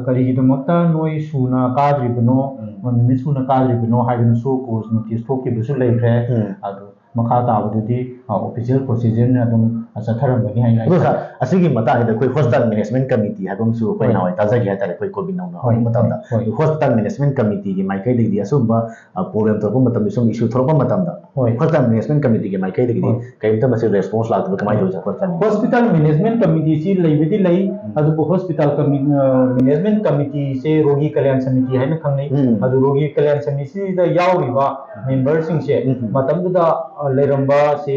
ꯀꯔꯤꯒꯤꯗꯃꯛꯇ ꯅꯣꯏ ꯁꯨꯅ ꯀꯥꯗ꯭ꯔꯤꯕꯅꯣ, ꯅꯨꯃꯤꯠ ꯁꯨꯅ ꯀꯥꯗ꯭ꯔꯤꯕꯅꯣ ꯍꯥꯏꯗꯅꯁꯨ ꯀꯣꯁ ꯅꯣꯇꯤꯁ ꯊꯣꯛꯈꯤꯕꯁꯨ ꯂꯩꯈ꯭ꯔꯦ꯫ ꯑꯗꯣ ꯃꯈꯥ ꯇꯥꯕꯗꯨꯗꯤ ꯑꯣꯐꯤꯁꯤꯌꯦꯜ ꯄ꯭ꯔꯣꯁꯤꯖꯔꯅ ꯑꯗꯨꯝ ꯆꯠꯊꯔꯝꯒꯅꯤ ꯍꯥꯏꯅ ꯑꯩ ꯑꯗꯣ ꯁꯥꯔ, ꯑꯁꯤꯒꯤ ꯃꯇꯥꯡꯁꯤꯗ ꯑꯩꯈꯣꯏ ꯍꯣꯁꯄꯤꯇꯥꯜ ꯃꯦꯅꯦꯖꯃꯦꯟ ꯀꯃꯤꯇꯤ ꯍꯥꯏꯕ ꯑꯃꯁꯨ ꯑꯩꯈꯣꯏ ꯍꯣꯏ꯫ ꯅꯍꯥꯟꯋꯥꯏ ꯇꯥꯖꯈꯤ ꯍꯥꯏꯇꯥꯔꯦ, ꯑꯩꯈꯣꯏ ꯀꯣꯚꯤꯗ ꯅꯧꯅ ꯍꯣꯏ, ꯍꯧꯕ ꯃꯇꯝꯗ꯫ ꯍꯣꯏ, ꯍꯣꯏ꯫ ꯍꯣꯁꯄꯤꯇꯥꯜ ꯃꯦꯅꯦꯖꯃꯦꯟ ꯀꯃꯤꯇꯤꯒꯤ ꯃꯥꯏꯀꯩꯗꯒꯤꯗꯤ ꯑꯁꯨꯝꯕ ꯄ꯭ꯔꯣꯕ꯭ꯂꯦꯝ ꯊꯣꯛꯂꯛꯄ ꯃꯇꯝꯗ, ꯁꯨꯝ ꯏꯁꯨ ꯊꯣꯛꯂꯛꯄ ꯃꯇꯝꯗ ꯍꯣꯏ꯫ ꯍꯣꯁꯄꯤꯇꯥꯜ ꯃꯦꯅꯦꯖꯃꯦꯟ ꯀꯃꯤꯇꯤꯒꯤ ꯃꯥꯏꯀꯩꯗꯒꯤꯗꯤ ꯍꯣꯏ꯫ ꯀꯔꯤꯝꯇ ꯃꯁꯤ ꯔꯦꯁꯄꯣꯟꯁ ꯂꯥꯛꯇꯕ ꯀꯃꯥꯏꯅ ꯇꯧꯔꯤꯁꯦ ꯍꯣꯁꯄꯤꯇꯥꯜ ꯃꯦꯅꯦꯖꯃꯦꯟ ꯀꯃꯤꯇꯤꯁꯤ ꯂꯩꯕꯗꯤ ꯂꯩ, ꯎꯝ꯫ ꯑꯗꯨꯕꯨ ꯍꯣꯁꯄꯤꯇꯥꯜ ꯀꯃꯤ-, ꯑ, ꯃꯦꯅꯦꯖꯃꯦꯟ ꯀꯃꯤꯇꯤꯁꯦ ꯔꯣꯒꯤ ꯀꯂꯌꯥꯟ ꯁꯃꯤꯇꯤ ꯍꯥꯏꯅ ꯈꯪꯅꯩ꯫ ꯎꯝ꯫ ꯑꯗꯨ ꯔꯣꯒꯤ ꯀꯂꯌꯥꯟ ꯁꯃꯤꯇꯤꯁꯤꯗ ꯌꯥꯎꯔꯤꯕ ꯃꯦꯝꯕꯔꯁꯤꯡꯁꯦ ꯎꯝ꯫ ꯃꯇꯝꯗꯨꯗ, ꯑ, ꯂꯩꯔꯝꯕ ꯁꯤ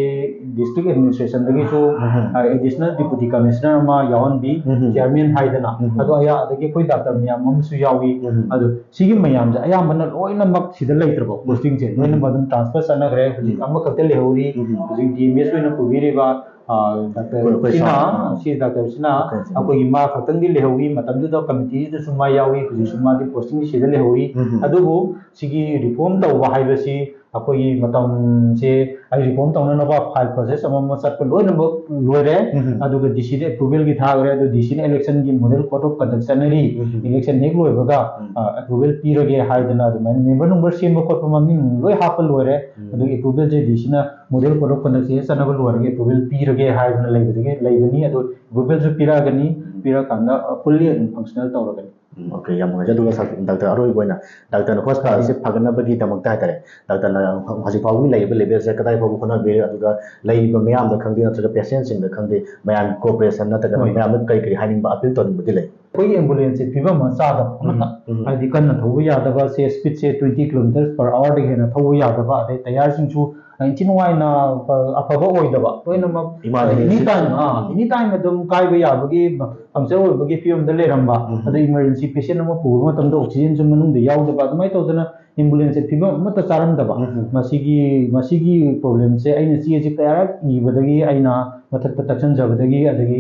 ꯗꯤꯁꯇ꯭ꯔꯤꯛ ꯑꯦꯗꯃꯤꯅꯤꯁꯇ꯭ꯔꯦꯁꯟꯗꯒꯤꯁꯨ, ꯎꯝ꯫ ꯑ, ꯑꯦꯗꯤꯁꯅꯦꯜ ꯗꯤꯄꯨꯇꯤ ꯀꯃꯤꯁꯅꯔ ꯑꯃ ꯌꯥꯎꯍꯟꯕꯤ, ꯎꯝ꯫ ꯆꯤꯌꯥꯔꯃꯦꯟ ꯍꯥꯏꯗꯅ, ꯎꯝ꯫ ꯑꯗꯣ ꯑꯌꯥ-, ꯑꯗꯒꯤ ꯑꯩꯈꯣꯏ ꯗꯥꯛꯇꯔ ꯃꯌꯥꯝ ꯑꯃꯁꯨ ꯌꯥꯎꯏ꯫ ꯎꯝ꯫ ꯑꯗꯣ ꯁꯤꯒꯤ ꯃꯌꯥꯝꯁꯦ ꯑꯌꯥꯝꯕꯅ ꯂꯣꯏꯅꯃꯛ ꯁꯤꯗ ꯂꯩꯇ꯭ꯔꯕ ꯄꯣꯁꯇꯤꯡꯁꯦ ꯎꯝ꯫ ꯂꯣꯏꯅꯃꯛ ꯑꯗꯨꯝ ꯇ꯭ꯔꯥꯟꯁꯐꯔ ꯆꯠꯅꯈ꯭ꯔꯦ꯫ ꯍꯧꯖꯤꯛ ꯎꯝ꯫ ꯑꯃꯈꯛꯇ ꯂꯩꯍꯧꯔꯤ꯫ ꯎꯝ꯫ ꯍꯧꯖꯤꯛ ꯗꯤ ꯑꯦꯝ ꯑꯦꯁ ꯑꯣꯏꯅ ꯄꯨꯕꯤꯔꯤꯕ, ꯑ, ꯗꯥꯛꯇꯔ ꯑꯩꯈꯣꯏ, ꯑꯩꯈꯣꯏ ꯁꯤꯅ, ꯁꯥꯔ, ꯁꯤ ꯗꯥꯛꯇꯔ ꯁꯤꯅ ꯑꯩꯈꯣꯏ ꯁꯥꯔ꯫ ꯑꯩꯈꯣꯏꯒꯤ ꯃꯥ ꯈꯛꯇꯪꯗꯤ ꯂꯩꯍꯧꯔꯤ꯫ ꯃꯇꯝꯗꯨꯗ ꯀꯃꯤꯇꯤꯁꯤꯗꯁꯨ ꯃꯥ ꯌꯥꯎꯏ, ꯍꯧꯖꯤꯛꯁꯨ ꯃꯥꯗꯤ ꯄꯣꯁꯇꯤꯡ ꯁꯤꯗ ꯂꯩꯍꯧꯔꯤ꯫ ꯎꯝ꯫ ꯑꯗꯨꯕꯨ ꯁꯤꯒꯤ ꯔꯤꯐꯣꯔꯝ ꯇꯧꯕ ꯍꯥꯏꯕꯁꯤ ꯑꯩꯈꯣꯏꯒꯤ ꯃꯇꯝꯁꯦ ꯑꯩ ꯔꯤꯐꯣꯔꯝ ꯇꯧꯅꯅꯕ ꯐꯥꯏꯜ ꯄ꯭ꯔꯣꯁꯦꯁ ꯑꯃ ꯑꯃ ꯆꯠꯄ ꯂꯣꯏꯅꯃꯛ ꯂꯣꯏꯔꯦ꯫ ꯎꯝ꯫ ꯑꯗꯨꯒ ꯗꯤ ꯁꯤꯗ ꯑꯦꯄ꯭ꯔꯨꯚꯦꯜꯒꯤ ꯊꯥꯈ꯭ꯔꯦ꯫ ꯑꯗꯨ ꯗꯤ ꯁꯤꯅ ꯏꯂꯦꯛꯁꯟꯒꯤ ꯃꯣꯗꯦꯜ ꯀꯣꯗ ꯑꯣꯐ ꯀꯟꯗꯛ ꯆꯠꯅꯔꯤ꯫ ꯎꯝ꯫ ꯏꯂꯦꯛꯁꯟ ꯍꯦꯛ ꯂꯣꯏꯕꯒ, ꯎꯝ꯫ ꯑ, ꯑꯦꯄ꯭ꯔꯨꯚꯦꯜ ꯄꯤꯔꯒꯦ ꯍꯥꯏꯗꯅ ꯑꯗꯨꯃꯥꯏꯅ ꯃꯦꯝꯕꯔ ꯅꯨꯡꯕꯔ ꯁꯦꯝꯕ ꯈꯣꯠꯄ ꯃꯃꯤꯡ ꯂꯣꯏ ꯍꯥꯞꯄ ꯂꯣꯏꯔꯦ꯫ ꯎꯝ꯫ ꯑꯗꯨꯒꯤ ꯑꯦꯄ꯭ꯔꯨꯚꯦꯜꯁꯦ ꯗꯤ ꯁꯤꯅ ꯃꯣꯗꯦꯜ ꯀꯣꯗ ꯑꯣꯐ ꯀꯟꯗꯛꯁꯦ ꯆꯠꯅꯕ ꯂꯣꯏꯔꯒ ꯑꯦꯄ꯭ꯔꯨꯚꯦꯜ ꯄꯤꯔꯒꯦ ꯍꯥꯏꯗꯅ ꯂꯩꯕꯗꯒꯤ ꯂꯩꯕꯅꯤ꯫ ꯑꯗꯨ ꯑꯦꯄ꯭ꯔꯨꯚꯦꯜꯁꯨ ꯄꯤꯔꯛꯑꯒꯅꯤ, ꯎꯝ꯫ ꯄꯤꯔꯀꯥꯟꯗ, ꯑ, fully ꯑꯗꯨꯝ ꯐꯪꯁꯅꯦꯜ ꯇꯧꯔꯒꯅꯤ꯫ ꯎꯝ, okay, ꯌꯥꯝ ꯅꯨꯡꯉꯥꯏꯖꯩ꯫ ꯑꯗꯨꯒ ꯁꯥꯔ, ꯗꯥꯛꯇꯔ, ꯑꯔꯣꯏꯕ ꯑꯣꯏꯅ ꯗꯥꯛꯇꯔꯅ ꯍꯣꯁꯄꯤꯇꯥꯜꯁꯦ ꯎꯝ꯫ ꯐꯒꯠꯅꯕꯒꯤꯗꯃꯛꯇ ꯍꯥꯏꯇꯥꯔꯦ, ꯗꯥꯛꯇꯔꯅ ꯍꯧꯖꯤꯛ ꯐꯥꯎꯕꯒꯤ ꯂꯩꯔꯤꯕ ꯂꯦꯚꯦꯜꯁꯦ ꯀꯗꯥꯏ ꯐꯥꯎꯕ ꯍꯣꯠꯅꯕꯤꯔꯤ, ꯑꯗꯨꯒ ꯂꯩꯔꯤꯕ ꯃꯤꯌꯥꯝꯗ ꯈꯪꯗꯦ, ꯅꯠꯇ꯭ꯔꯒ ꯄꯦꯁꯦꯟꯁꯤꯡꯗ ꯈꯪꯗꯦ, ꯃꯌꯥꯝ ꯀꯣꯑꯣꯄꯔꯦꯁꯟ ꯅꯠꯇ꯭ꯔꯒ ꯍꯣꯏ꯫ ꯃꯌꯥꯝꯗ ꯀꯔꯤ ꯀꯔꯤ ꯍꯥꯏꯅꯤꯡꯕ, ꯑꯄꯤꯜ ꯇꯧꯅꯤꯡꯕꯗꯤ ꯂꯩ? ꯑꯩꯈꯣꯏꯒꯤ ꯑꯦꯝꯕꯨꯂꯦꯟꯁꯁꯦ ꯐꯤꯕꯝ ꯑꯃ ꯆꯥꯗꯕ ꯎꯝ, ꯑꯃꯇ, ꯎꯝ꯫ ꯍꯥꯏꯗꯤ ꯀꯟꯅ ꯊꯧꯕ ꯌꯥꯗꯕ, ꯁꯦ ꯁ꯭ꯄꯤꯗꯁꯦ twenty kilometers per hourꯗꯒꯤ ꯍꯦꯟꯅ ꯊꯧꯕ ꯌꯥꯗꯕ, ꯑꯗꯩ ꯇꯌꯥꯔꯁꯤꯡꯁꯨ ꯏꯟꯊꯤ ꯅꯨꯡꯉꯥꯏꯅ, ꯑ, ꯑꯐꯕ ꯑꯣꯏꯗꯕ, ꯂꯣꯏꯅꯃꯛ ꯏꯃꯥꯔꯖꯦꯟꯁꯤ꯫ Any time, ꯑꯥ, any time ꯑꯗꯨꯝ ꯀꯥꯏꯕ ꯌꯥꯕꯒꯤ, ꯄꯪꯆꯔ ꯑꯣꯏꯕꯒꯤ ꯐꯤꯕꯝꯗ ꯂꯩꯔꯝꯕ, ꯎꯝ꯫ ꯑꯗꯩ ꯏꯃꯥꯔꯖꯦꯟꯁꯤ ꯄꯦꯁꯦꯟ ꯑꯃ ꯄꯨꯕ ꯃꯇꯝꯗ ꯑꯣꯛꯁꯤꯖꯦꯟꯁꯨ ꯃꯅꯨꯡꯗ ꯌꯥꯎꯗꯕ, ꯑꯗꯨꯃꯥꯏꯅ ꯇꯧꯗꯅ ꯑꯦꯝꯕꯨꯂꯦꯟꯁꯁꯦ ꯐꯤꯕꯝ ꯑꯃꯠꯇ ꯆꯥꯔꯝꯗꯕ꯫ ꯎꯝ꯫ ꯃꯁꯤꯒꯤ, ꯃꯁꯤꯒꯤ ꯄ꯭ꯔꯣꯕ꯭ꯂꯦꯝꯁꯦ ꯑꯩꯅ ꯆꯦꯁꯦ ꯀꯌꯥꯔꯛ ꯏꯕꯗꯒꯤ ꯑꯩꯅ ꯃꯊꯛꯇ ꯇꯛꯁꯟꯖꯕꯗꯒꯤ, ꯑꯗꯒꯤ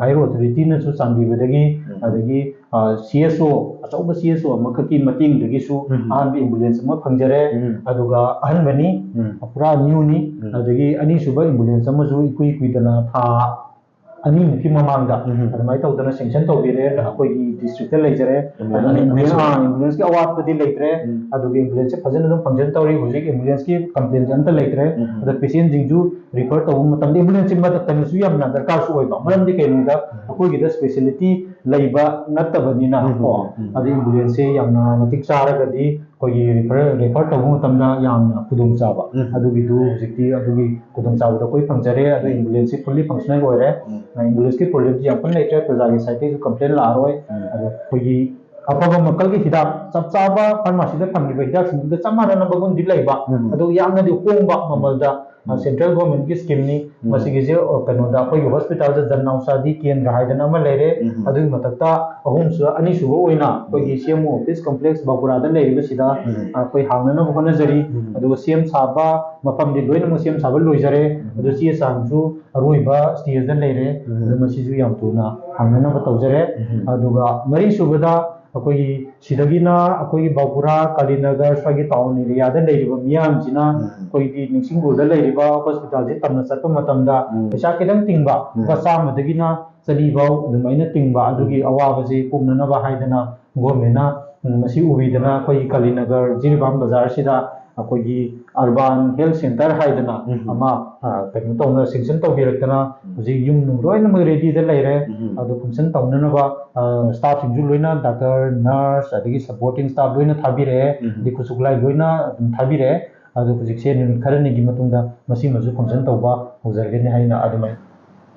ꯍꯥꯏꯌꯔ ꯑꯣꯊꯣꯔꯤꯇꯤꯅꯁꯨ ꯆꯥꯟꯕꯤꯕꯗꯒꯤ, ꯎꯝ꯫ ꯑꯗꯒꯤ ꯁꯤ ꯑꯦꯁ ꯑꯣ ꯑꯆꯧꯕ ꯁꯤ ꯑꯦꯁ ꯑꯣ ꯑꯃꯈꯛꯀꯤ ꯃꯇꯦꯡꯗꯒꯤꯁꯨ ꯎꯝ꯫ ꯑꯍꯥꯟꯕ ꯑꯦꯝꯕꯨꯂꯦꯟꯁ ꯑꯃ ꯐꯪꯖꯔꯦ꯫ ꯎꯝ꯫ ꯑꯗꯨꯒ ꯑꯍꯟꯕꯅꯤ, ꯎꯝ꯫ ꯄꯨꯔꯥ ꯅ꯭ꯌꯨꯅꯤ꯫ ꯎꯝ꯫ ꯑꯗꯒꯤ ꯑꯅꯤꯁꯨꯕ ꯑꯦꯝꯕꯨꯂꯦꯟꯁ ꯑꯃꯁꯨ ꯏꯀꯨꯏ ꯀꯨꯏꯗꯅ, ꯊꯥ ꯑꯅꯤꯃꯨꯛꯀꯤ ꯃꯃꯥꯡꯗ ꯎꯝ꯫ ꯑꯗꯨꯃꯥꯏꯅ ꯇꯧꯗꯅ ꯁꯦꯡꯁꯟ ꯇꯧꯕꯤꯔꯦ꯫ ꯑꯩꯈꯣꯏꯒꯤ ꯗꯤꯁꯇ꯭ꯔꯤꯛꯇ ꯂꯩꯖꯔꯦ꯫ ꯑꯦꯝꯕꯨꯂꯦꯟꯁ ꯑꯗꯨꯅ ꯑꯅꯤ ꯑꯦꯝꯕꯨꯂꯦꯟꯁ, ꯁꯨꯕ꯫ ꯑꯥ, ꯑꯦꯝꯕꯨꯂꯦꯟꯁꯀꯤ ꯑꯋꯥꯠꯄꯗꯤ ꯂꯩꯇ꯭ꯔꯦ꯫ ꯎꯝ꯫ ꯑꯗꯨꯒ ꯑꯦꯝꯕꯨꯂꯦꯟꯁꯁꯦ ꯐꯖꯅ ꯑꯗꯨꯝ ꯐꯪꯁꯟ ꯇꯧꯔꯤ꯫ ꯍꯧꯖꯤꯛ ꯑꯦꯝꯕꯨꯂꯦꯟꯁꯀꯤ ꯀꯝꯄ꯭ꯂꯦꯟꯁꯦ ꯑꯝꯇ ꯂꯩꯇ꯭ꯔꯦ꯫ ꯎꯝ꯫ ꯑꯗ ꯄꯦꯁꯦꯟꯁꯤꯡꯁꯨ ꯔꯤꯐꯔ ꯇꯧꯕ ꯃꯇꯝꯗ ꯑꯦꯝꯕꯨꯂꯦꯟꯁꯁꯤ ꯃꯇꯝꯗꯁꯨ ꯌꯥꯝꯅ ꯗꯔꯀꯥꯔꯁꯨ ꯑꯣꯏꯕ꯫ ꯃꯔꯝꯗꯤ ꯀꯩꯅꯣꯗ, ꯎꯝ꯫ ꯑꯩꯈꯣꯏꯒꯤꯗ ꯁ꯭ꯄꯦꯁꯤꯌꯦꯂꯤꯇꯤ ꯂꯩꯕ ꯅꯠꯇꯕꯅꯤꯅ ꯎꯝ, ꯀꯣ꯫ ꯎꯝ, ꯎꯝ꯫ ꯑꯗ ꯑꯦꯝꯕꯨꯂꯦꯟꯁꯁꯦ ꯌꯥꯝꯅ ꯃꯇꯤꯛ ꯆꯥꯔꯒꯗꯤ ꯑꯩꯈꯣꯏꯒꯤ ꯔꯤꯐꯔ, ꯔꯤꯐꯔ ꯇꯧꯕ ꯃꯇꯝꯗ ꯌꯥꯝꯅ ꯈꯨꯗꯣꯡꯆꯥꯕ꯫ ꯎꯝ꯫ ꯑꯗꯨꯒꯤꯗꯨ ꯍꯧꯖꯤꯛꯇꯤ ꯑꯗꯨꯒꯤ ꯈꯨꯗꯣꯡꯆꯥꯕꯗꯣ ꯑꯩꯈꯣꯏ ꯐꯪꯖꯔꯦ꯫ ꯑꯗꯣ ꯎꯝ꯫ ꯑꯦꯝꯕꯨꯂꯦꯟꯁꯁꯤ ꯐꯨꯜꯂꯤ ꯐꯪꯁꯅꯦꯜ ꯑꯣꯏꯔꯦ꯫ ꯎꯝ꯫ ꯑꯦꯝꯕꯨꯂꯦꯟꯁꯀꯤ ꯄ꯭ꯔꯣꯕ꯭ꯂꯦꯝꯁꯤ ꯌꯥꯝ ꯀꯟꯅ ꯂꯩꯇ꯭ꯔꯦ꯫ ꯄ꯭ꯔꯖꯥꯒꯤ ꯁꯥꯏꯠꯇꯒꯤꯁꯨ ꯀꯝꯄ꯭ꯂꯦꯟ ꯂꯥꯛꯑꯔꯣꯏ꯫ ꯎꯝ꯫ ꯑꯗꯣ ꯑꯩꯈꯣꯏꯒꯤ ꯑꯐꯕ ꯃꯈꯜꯒꯤ ꯍꯤꯗꯥꯛ, ꯆꯞ ꯆꯥꯕ ꯐꯥꯔꯃꯥꯁꯤꯗ ꯐꯪꯂꯤꯕ ꯍꯤꯗꯥꯛꯁꯤꯡꯗꯨꯒ ꯆꯞ ꯃꯥꯟꯅꯅꯕꯒꯨꯝꯗꯤ ꯂꯩꯕ, ꯎꯝ꯫ ꯑꯗꯨ ꯌꯥꯝꯅꯗꯤ ꯍꯣꯡꯕ ꯃꯃꯜꯗ, ꯎꯝ꯫ ꯁꯦꯟꯇ꯭ꯔꯦꯜ ꯒꯣꯔꯃꯦꯟꯒꯤ ꯁ꯭ꯀꯤꯝꯅꯤ꯫ ꯎꯝ꯫ ꯃꯁꯤꯒꯤꯁꯦ, ꯑ, ꯀꯩꯅꯣꯗ ꯑꯩꯈꯣꯏꯒꯤ ꯍꯣꯁꯄꯤꯇꯥꯜꯗ ꯖꯟ ꯑꯧꯁꯥꯙꯤ ꯀꯦꯟꯗ꯭ꯔ ꯍꯥꯏꯗꯅ ꯑꯃ ꯂꯩꯔꯦ꯫ ꯎꯝ꯫ ꯑꯗꯨꯒꯤ ꯃꯊꯛꯇ ꯑꯍꯨꯝꯁꯨ, ꯑꯅꯤꯁꯨꯕ ꯑꯣꯏꯅ ꯑꯩꯈꯣꯏꯒꯤ ꯁꯤ ꯑꯦꯝ ꯑꯣ ꯑꯣꯐꯤꯁ ꯀꯝꯄ꯭ꯂꯦꯛꯁ ꯕꯥꯀꯨꯔꯥꯗ ꯂꯩꯔꯤꯕꯁꯤꯗ, ꯎꯝ꯫ ꯑ, ꯑꯩꯈꯣꯏ ꯍꯥꯡꯅꯅꯕ ꯍꯣꯠꯅꯖꯔꯤ꯫ ꯎꯝ꯫ ꯑꯗꯨꯒ ꯁꯦꯝ ꯁꯥꯕ ꯃꯐꯝꯗꯤ ꯂꯣꯏꯅꯃꯛ ꯁꯦꯝ ꯁꯥꯕ ꯂꯣꯏꯖꯔꯦ꯫ ꯎꯝ꯫ ꯑꯗꯨ ꯆꯦ ꯆꯥꯡꯁꯨ ꯑꯔꯣꯏꯕ ꯁ꯭ꯇꯦꯖꯇ ꯂꯩꯔꯦ꯫ ꯎꯝ꯫ ꯑꯗꯨ ꯃꯁꯤꯁꯨ ꯌꯥꯝ ꯊꯨꯅ ꯍꯥꯡꯅꯅꯕ ꯇꯧꯖꯔꯦ꯫ ꯎꯝ꯫ ꯑꯗꯨꯒ ꯃꯔꯤꯁꯨꯕꯗ ꯑꯩꯈꯣꯏꯒꯤ ꯁꯤꯗꯒꯤꯅ ꯑꯩꯈꯣꯏꯒꯤ ꯕꯥꯀꯨꯔꯥ, ꯀꯥꯂꯤꯅꯒꯔ, ꯁ꯭ꯋꯥꯏꯒꯤ ꯇꯥꯎꯟ ꯑꯦꯔꯤꯌꯥꯗ ꯂꯩꯔꯤꯕ ꯃꯤꯌꯥꯝꯁꯤꯅ ꯎꯝ꯫ ꯑꯩꯈꯣꯏꯒꯤ ꯅꯤꯡꯁꯤꯡꯒꯨꯜꯗ ꯂꯩꯔꯤꯕ ꯍꯣꯁꯄꯤꯇꯥꯜꯁꯦ ꯇꯝꯅ ꯆꯠꯄ ꯃꯇꯝꯗ ꯎꯝ꯫ ꯄꯩꯁꯥ ꯈꯤꯇꯪ ꯇꯤꯡꯕ, ꯎꯝ꯫ ꯂꯨꯄꯥ ꯆꯥꯝꯃꯗꯒꯤꯅ ꯆꯅꯤ ꯐꯥꯎ ꯑꯗꯨꯃꯥꯏꯅ ꯇꯤꯡꯕ, ꯑꯗꯨꯒꯤ ꯎꯝ꯫ ꯑꯋꯥꯕꯁꯤ ꯀꯣꯛꯅꯅꯕ ꯍꯥꯏꯗꯅ ꯒꯣꯔꯃꯦꯟꯅ, ꯎꯝ, ꯃꯁꯤ ꯎꯕꯤꯗꯅ ꯑꯩꯈꯣꯏꯒꯤ ꯀꯥꯂꯤꯅꯒꯔ ꯖꯤꯔꯤꯕꯥꯝ ꯕꯖꯥꯔꯁꯤꯗ ꯑꯩꯈꯣꯏꯒꯤ ꯑꯔꯕꯥꯟ ꯍꯦꯜꯊ ꯁꯦꯟꯇꯔ ꯍꯥꯏꯗꯅ ꯎꯝ꯫ ꯑꯃ, ꯑ, ꯀꯩꯅꯣ ꯇꯧꯅ ꯁꯦꯡꯁꯟ ꯇꯧꯕꯤꯔꯛꯇꯅ ꯎꯝ꯫ ꯍꯧꯖꯤꯛ ꯌꯨꯝ ꯅꯨꯡ ꯂꯣꯏꯅꯃꯛ ꯔꯦꯗꯤꯗ ꯂꯩꯔꯦ꯫ ꯎꯝ꯫ ꯑꯗꯨ ꯐꯪꯁꯟ ꯇꯧꯅꯅꯕ, ꯑ, ꯁ꯭ꯇꯥꯐꯁꯤꯡꯁꯨ ꯂꯣꯏꯅ, ꯗꯥꯛꯇꯔ, ꯅꯔꯁ, ꯑꯗꯒꯤ ꯁꯄꯣꯔꯇꯤꯡ ꯁ꯭ꯇꯥꯐ ꯂꯣꯏꯅ ꯊꯥꯕꯤꯔꯛꯑꯦ꯫ ꯎꯝ꯫ ꯑꯗꯩ ꯈꯨꯠꯁꯨ ꯈꯨꯠꯂꯥꯏ ꯂꯣꯏꯅ ꯑꯗꯨꯝ ꯊꯥꯕꯤꯔꯛꯑꯦ꯫ ꯑꯗꯣ ꯍꯧꯖꯤꯛꯁꯦ ꯅꯨꯃꯤꯠ ꯈꯔꯅꯤꯒꯤ ꯃꯇꯨꯡꯗ ꯃꯁꯤꯃꯁꯨ ꯐꯪꯁꯟ ꯇꯧꯕ ꯍꯧꯖꯔꯒꯅꯤ ꯍꯥꯏꯅ ꯑꯗꯨꯃꯥꯏꯅ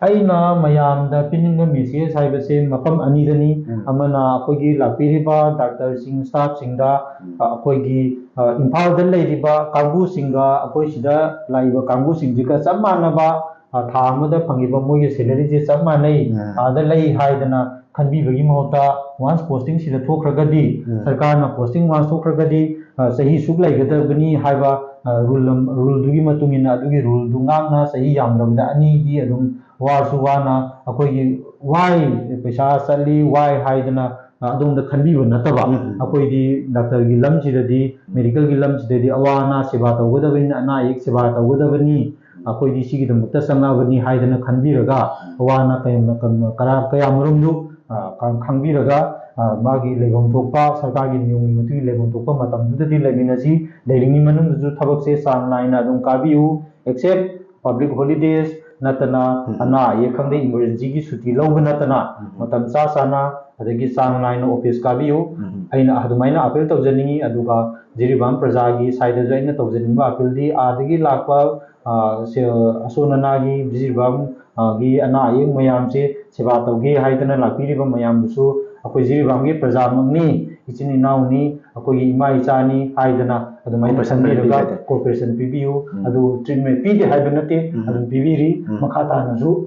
ꯑꯩꯅ ꯃꯌꯥꯝꯗ ꯄꯤꯅꯤꯡꯕ ꯃꯦꯁꯦꯖ ꯍꯥꯏꯕꯁꯦ ꯃꯐꯝ ꯑꯅꯤꯗꯅꯤ꯫ ꯎꯝ꯫ ꯑꯃꯅ ꯑꯩꯈꯣꯏꯒꯤ ꯂꯥꯛꯄꯤꯔꯤꯕ ꯗꯥꯛꯇꯔꯁꯤꯡ, ꯁ꯭ꯇꯥꯐꯁꯤꯡꯗ, ꯎꯝ꯫ ꯑ, ꯑꯩꯈꯣꯏꯒꯤ, ꯑ, ꯏꯝꯐꯥꯜꯗ ꯂꯩꯔꯤꯕ ꯀꯥꯡꯕꯨꯁꯤꯡꯒ ꯑꯩꯈꯣꯏ ꯁꯤꯗ ꯂꯥꯛꯏꯕ ꯀꯥꯡꯕꯨꯁꯤꯡꯁꯤꯒ ꯆꯞ ꯃꯥꯟꯅꯕ, ꯑ, ꯊꯥ ꯑꯃꯗ ꯐꯪꯉꯤꯕ ꯃꯣꯏꯒꯤ ꯁꯦꯂꯔꯤꯁꯦ ꯆꯞ ꯃꯥꯟꯅꯩ, ꯎꯝ꯫ ꯑꯥꯗ ꯂꯩ ꯍꯥꯏꯗꯅ ꯈꯟꯕꯤꯕꯒꯤ ꯃꯍꯨꯠꯇ, ꯋꯥꯟꯁ ꯄꯣꯁꯇꯤꯡ ꯁꯤꯗ ꯊꯣꯛꯈ꯭ꯔꯒꯗꯤ, ꯎꯝ꯫ ꯁꯔꯀꯥꯔꯅ ꯄꯣꯁꯇꯤꯡ ꯋꯥꯟꯁ ꯊꯣꯛꯈ꯭ꯔꯒꯗꯤ, ꯑ, ꯆꯍꯤ ꯁꯨꯛ ꯂꯩꯒꯗꯕꯅꯤ ꯍꯥꯏꯕ ꯔꯨꯜ ꯔꯨꯜꯗꯨꯒꯤ ꯃꯇꯨꯡ ꯏꯟꯅ ꯑꯗꯨꯒꯤ ꯔꯨꯜꯗꯨ ꯉꯥꯛꯅ ꯆꯍꯤ ꯌꯥꯝꯗ꯭ꯔꯕꯗ ꯑꯅꯤꯗꯤ ꯑꯗꯨꯝ ꯋꯥꯔꯁꯨ ꯋꯥꯅ ꯑꯩꯈꯣꯏꯒꯤ ꯋꯥꯏ, ꯄꯩꯁꯥ ꯆꯠꯂꯤ, ꯋꯥꯏ ꯍꯥꯏꯗꯅ ꯑꯗꯣꯝꯗ ꯈꯟꯕꯤꯕ ꯅꯠꯇꯕ, ꯎꯝ, ꯎꯝ, ꯎꯝ꯫ ꯑꯩꯈꯣꯏꯗꯤ ꯗꯥꯛꯇꯔꯒꯤ ꯂꯝꯁꯤꯗꯗꯤ, ꯃꯦꯗꯤꯀꯦꯜꯒꯤ ꯂꯝꯁꯤꯗꯗꯤ ꯑꯋꯥ ꯑꯅꯥ ꯁꯦꯕꯥ ꯇꯧꯒꯗꯕꯅꯤꯅ, ꯑꯅꯥ ꯑꯌꯦꯛ ꯁꯦꯕꯥ ꯇꯧꯒꯗꯕꯅꯤ, ꯑꯩꯈꯣꯏꯗꯤ ꯁꯤꯒꯤꯗꯃꯛꯇ ꯆꯪꯉꯛꯑꯕꯅꯤ ꯍꯥꯏꯗꯅ ꯈꯟꯕꯤꯔꯒ, ꯑꯋꯥ ꯑꯅꯥ ꯀꯌꯥ, ꯀꯌꯥ ꯃꯔꯨꯝꯗꯨ, ꯑ, ꯈꯪ-, ꯈꯪꯕꯤꯔꯒ, ꯑ, ꯃꯥꯒꯤ ꯂꯩꯐꯝ ꯊꯣꯛꯄ, ꯁꯔꯀꯥꯔꯒꯤ ꯅꯤꯌꯣꯝꯒꯤ ꯃꯇꯨꯡ ꯏꯟꯅ ꯂꯩꯐꯝ ꯊꯣꯛꯄ ꯃꯇꯝꯗꯨꯗꯗꯤ ꯂꯩꯃꯤꯟꯅꯁꯤ꯫ ꯂꯩꯔꯤꯉꯩ ꯃꯅꯨꯡꯗꯁꯨ ꯊꯕꯛꯁꯦ ꯆꯥꯡ ꯅꯥꯏꯅ ꯑꯗꯨꯝ ꯀꯥꯕꯤꯌꯨ, except public holidays ꯅꯠꯇꯅ, ꯎꯝ꯫ ꯑꯅꯥ ꯑꯌꯦꯛ ꯈꯪꯗꯦ, emergencyꯒꯤ ꯁꯨꯇꯤ ꯂꯧꯕ ꯅꯠꯇꯅ, ꯎꯝ꯫ ꯃꯇꯝ ꯆꯥ ꯆꯥꯅ, ꯑꯗꯒꯤ ꯆꯥꯡ ꯅꯥꯏꯅ office ꯀꯥꯕꯤꯌꯨ꯫ ꯎꯝ꯫ ꯑꯩꯅ ꯑꯗꯨꯃꯥꯏꯅ appeal ꯇꯧꯖꯅꯤꯡꯉꯤ꯫ ꯑꯗꯨꯒ ꯖꯤꯔꯤꯕꯥꯝ ꯄ꯭ꯔꯖꯥꯒꯤ side ꯗꯁꯨ ꯑꯩꯅ ꯇꯧꯖꯅꯤꯡꯕ appeal ꯗꯤ, ꯑꯥꯗꯒꯤ ꯂꯥꯛꯄ, ꯑ, ꯁꯦ-, ꯑꯁꯣꯟ ꯑꯅꯥꯒꯤ ꯖꯤꯔꯤꯕꯥꯝ, ꯑ, ꯒꯤ ꯑꯅꯥ ꯑꯌꯦꯛ ꯃꯌꯥꯝꯁꯦ ꯁꯦꯕꯥ ꯇꯧꯒꯦ ꯍꯥꯏꯗꯅ ꯂꯥꯛꯄꯤꯔꯤꯕ ꯃꯌꯥꯝꯗꯨꯁꯨ ꯑꯩꯈꯣꯏ ꯖꯤꯔꯤꯕꯥꯝꯒꯤ ꯄ꯭ꯔꯖꯥꯃꯛꯅꯤ, ꯏꯆꯤꯟ ꯏꯅꯥꯎꯅꯤ, ꯑꯩꯈꯣꯏꯒꯤ ꯏꯃꯥ ꯏꯆꯥꯅꯤ ꯍꯥꯏꯗꯅ ꯑꯗꯨꯃꯥꯏꯅ cooperation ꯈꯟꯕꯤꯔꯒ ꯄꯤꯕꯤꯕ ꯍꯥꯏꯇꯥꯔꯦ꯫ Cooperation ꯄꯤꯕꯤꯌꯨ꯫ ꯎꯝ꯫ ꯑꯗꯨ treatment ꯄꯤꯗꯦ ꯍꯥꯏꯕ ꯅꯠꯇꯦ, ꯎꯝ꯫ ꯑꯗꯨꯝ ꯄꯤꯕꯤꯔꯤ꯫ ꯎꯝ꯫ ꯃꯈꯥ ꯇꯥꯅꯁꯨ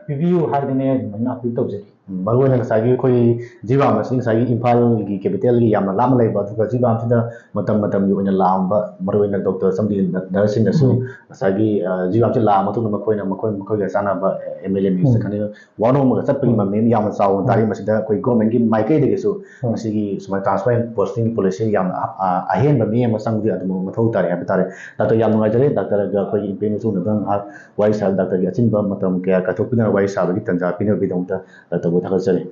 ꯄꯤꯕꯤꯌꯨ ꯍꯥꯏꯗꯅ ꯑꯩ ꯑꯗꯨꯃꯥꯏꯅ appeal ꯇꯧꯖꯔꯤ꯫ ꯎꯝ, ꯃꯔꯨꯑꯣꯏꯅ ꯉꯁꯥꯏꯒꯤ ꯑꯩꯈꯣꯏ ꯖꯤꯔꯤꯕꯥꯝ ꯑꯁꯤ ꯉꯁꯥꯏꯒꯤ ꯏꯝꯐꯥꯜꯒꯤ capital ꯒꯤ ꯌꯥꯝꯅ ꯂꯥꯞꯅ ꯂꯩꯕ, ꯑꯗꯨꯒ ꯖꯤꯔꯤꯕꯥꯝꯁꯤꯗ ꯃꯇꯝ ꯃꯇꯝꯒꯤ ꯑꯣꯏꯅ ꯂꯥꯛꯑꯝꯕ ꯃꯔꯨꯑꯣꯏꯅ ꯗꯣꯛꯇꯔ ꯆꯝꯗꯤꯟ ꯅꯔꯁꯁꯤꯡꯅꯁꯨ ꯎꯝ꯫ ꯉꯁꯥꯏꯒꯤ, ꯑ, ꯖꯤꯔꯤꯕꯥꯝꯁꯤ ꯂꯥꯛꯑ ꯃꯇꯨꯡꯗ ꯃꯈꯣꯏꯅ ꯃꯈꯣꯏ, ꯃꯈꯣꯏꯒ ꯆꯥꯟꯅꯕ MLA minister ꯎꯝ꯫ ꯈꯪꯗꯦ, ꯋꯥꯅꯣꯝꯃꯒ ꯆꯠꯄꯒꯤ ꯎꯝ꯫ ꯃꯃꯤ ꯌꯥꯝꯅ ꯆꯥꯎꯅ ꯇꯥꯔꯤ꯫ ꯎꯝ꯫ ꯃꯁꯤꯗ ꯑꯩꯈꯣꯏ government ꯀꯤ ꯃꯥꯏꯀꯩꯗꯒꯤꯁꯨ ꯎꯝ꯫ ꯃꯁꯤꯒꯤ ꯁꯨꯃꯥꯏꯅ transfer and posting policy ꯌꯥꯝꯅ, ꯑ, ꯑ, ꯑꯍꯦꯟꯕ ꯃꯤ ꯑꯃ ꯆꯪꯕꯗꯤ ꯑꯗꯨꯝ ꯃꯊꯧ ꯇꯥꯔꯦ ꯍꯥꯏꯕ ꯇꯥꯔꯦ꯫ ꯗꯥꯛꯇꯔ, ꯌꯥꯝ ꯅꯨꯡꯉꯥꯏꯖꯔꯦ, ꯗꯥꯛꯇꯔꯒ ꯑꯩꯈꯣꯏꯒꯤ ꯏꯝꯄꯦꯛ ꯅ꯭ꯌꯨꯁ ꯎꯅꯕꯗ ꯉꯥꯏꯍꯥꯛ ꯋꯥꯔꯤ ꯁꯥ-, ꯗꯥꯛꯇꯔꯒꯤ ꯑꯆꯤꯟꯕ ꯃꯇꯝ ꯀꯌꯥ ꯀꯥꯏꯊꯣꯛꯄꯤꯗꯨꯅ ꯋꯥꯔꯤ ꯁꯥꯕꯒꯤ ꯇꯥꯟꯖꯥ ꯄꯤꯅꯕꯒꯤꯗꯃꯛꯇ ꯗꯥꯛꯇꯔꯕꯨ ꯊꯥꯒꯠꯆꯔꯤ꯫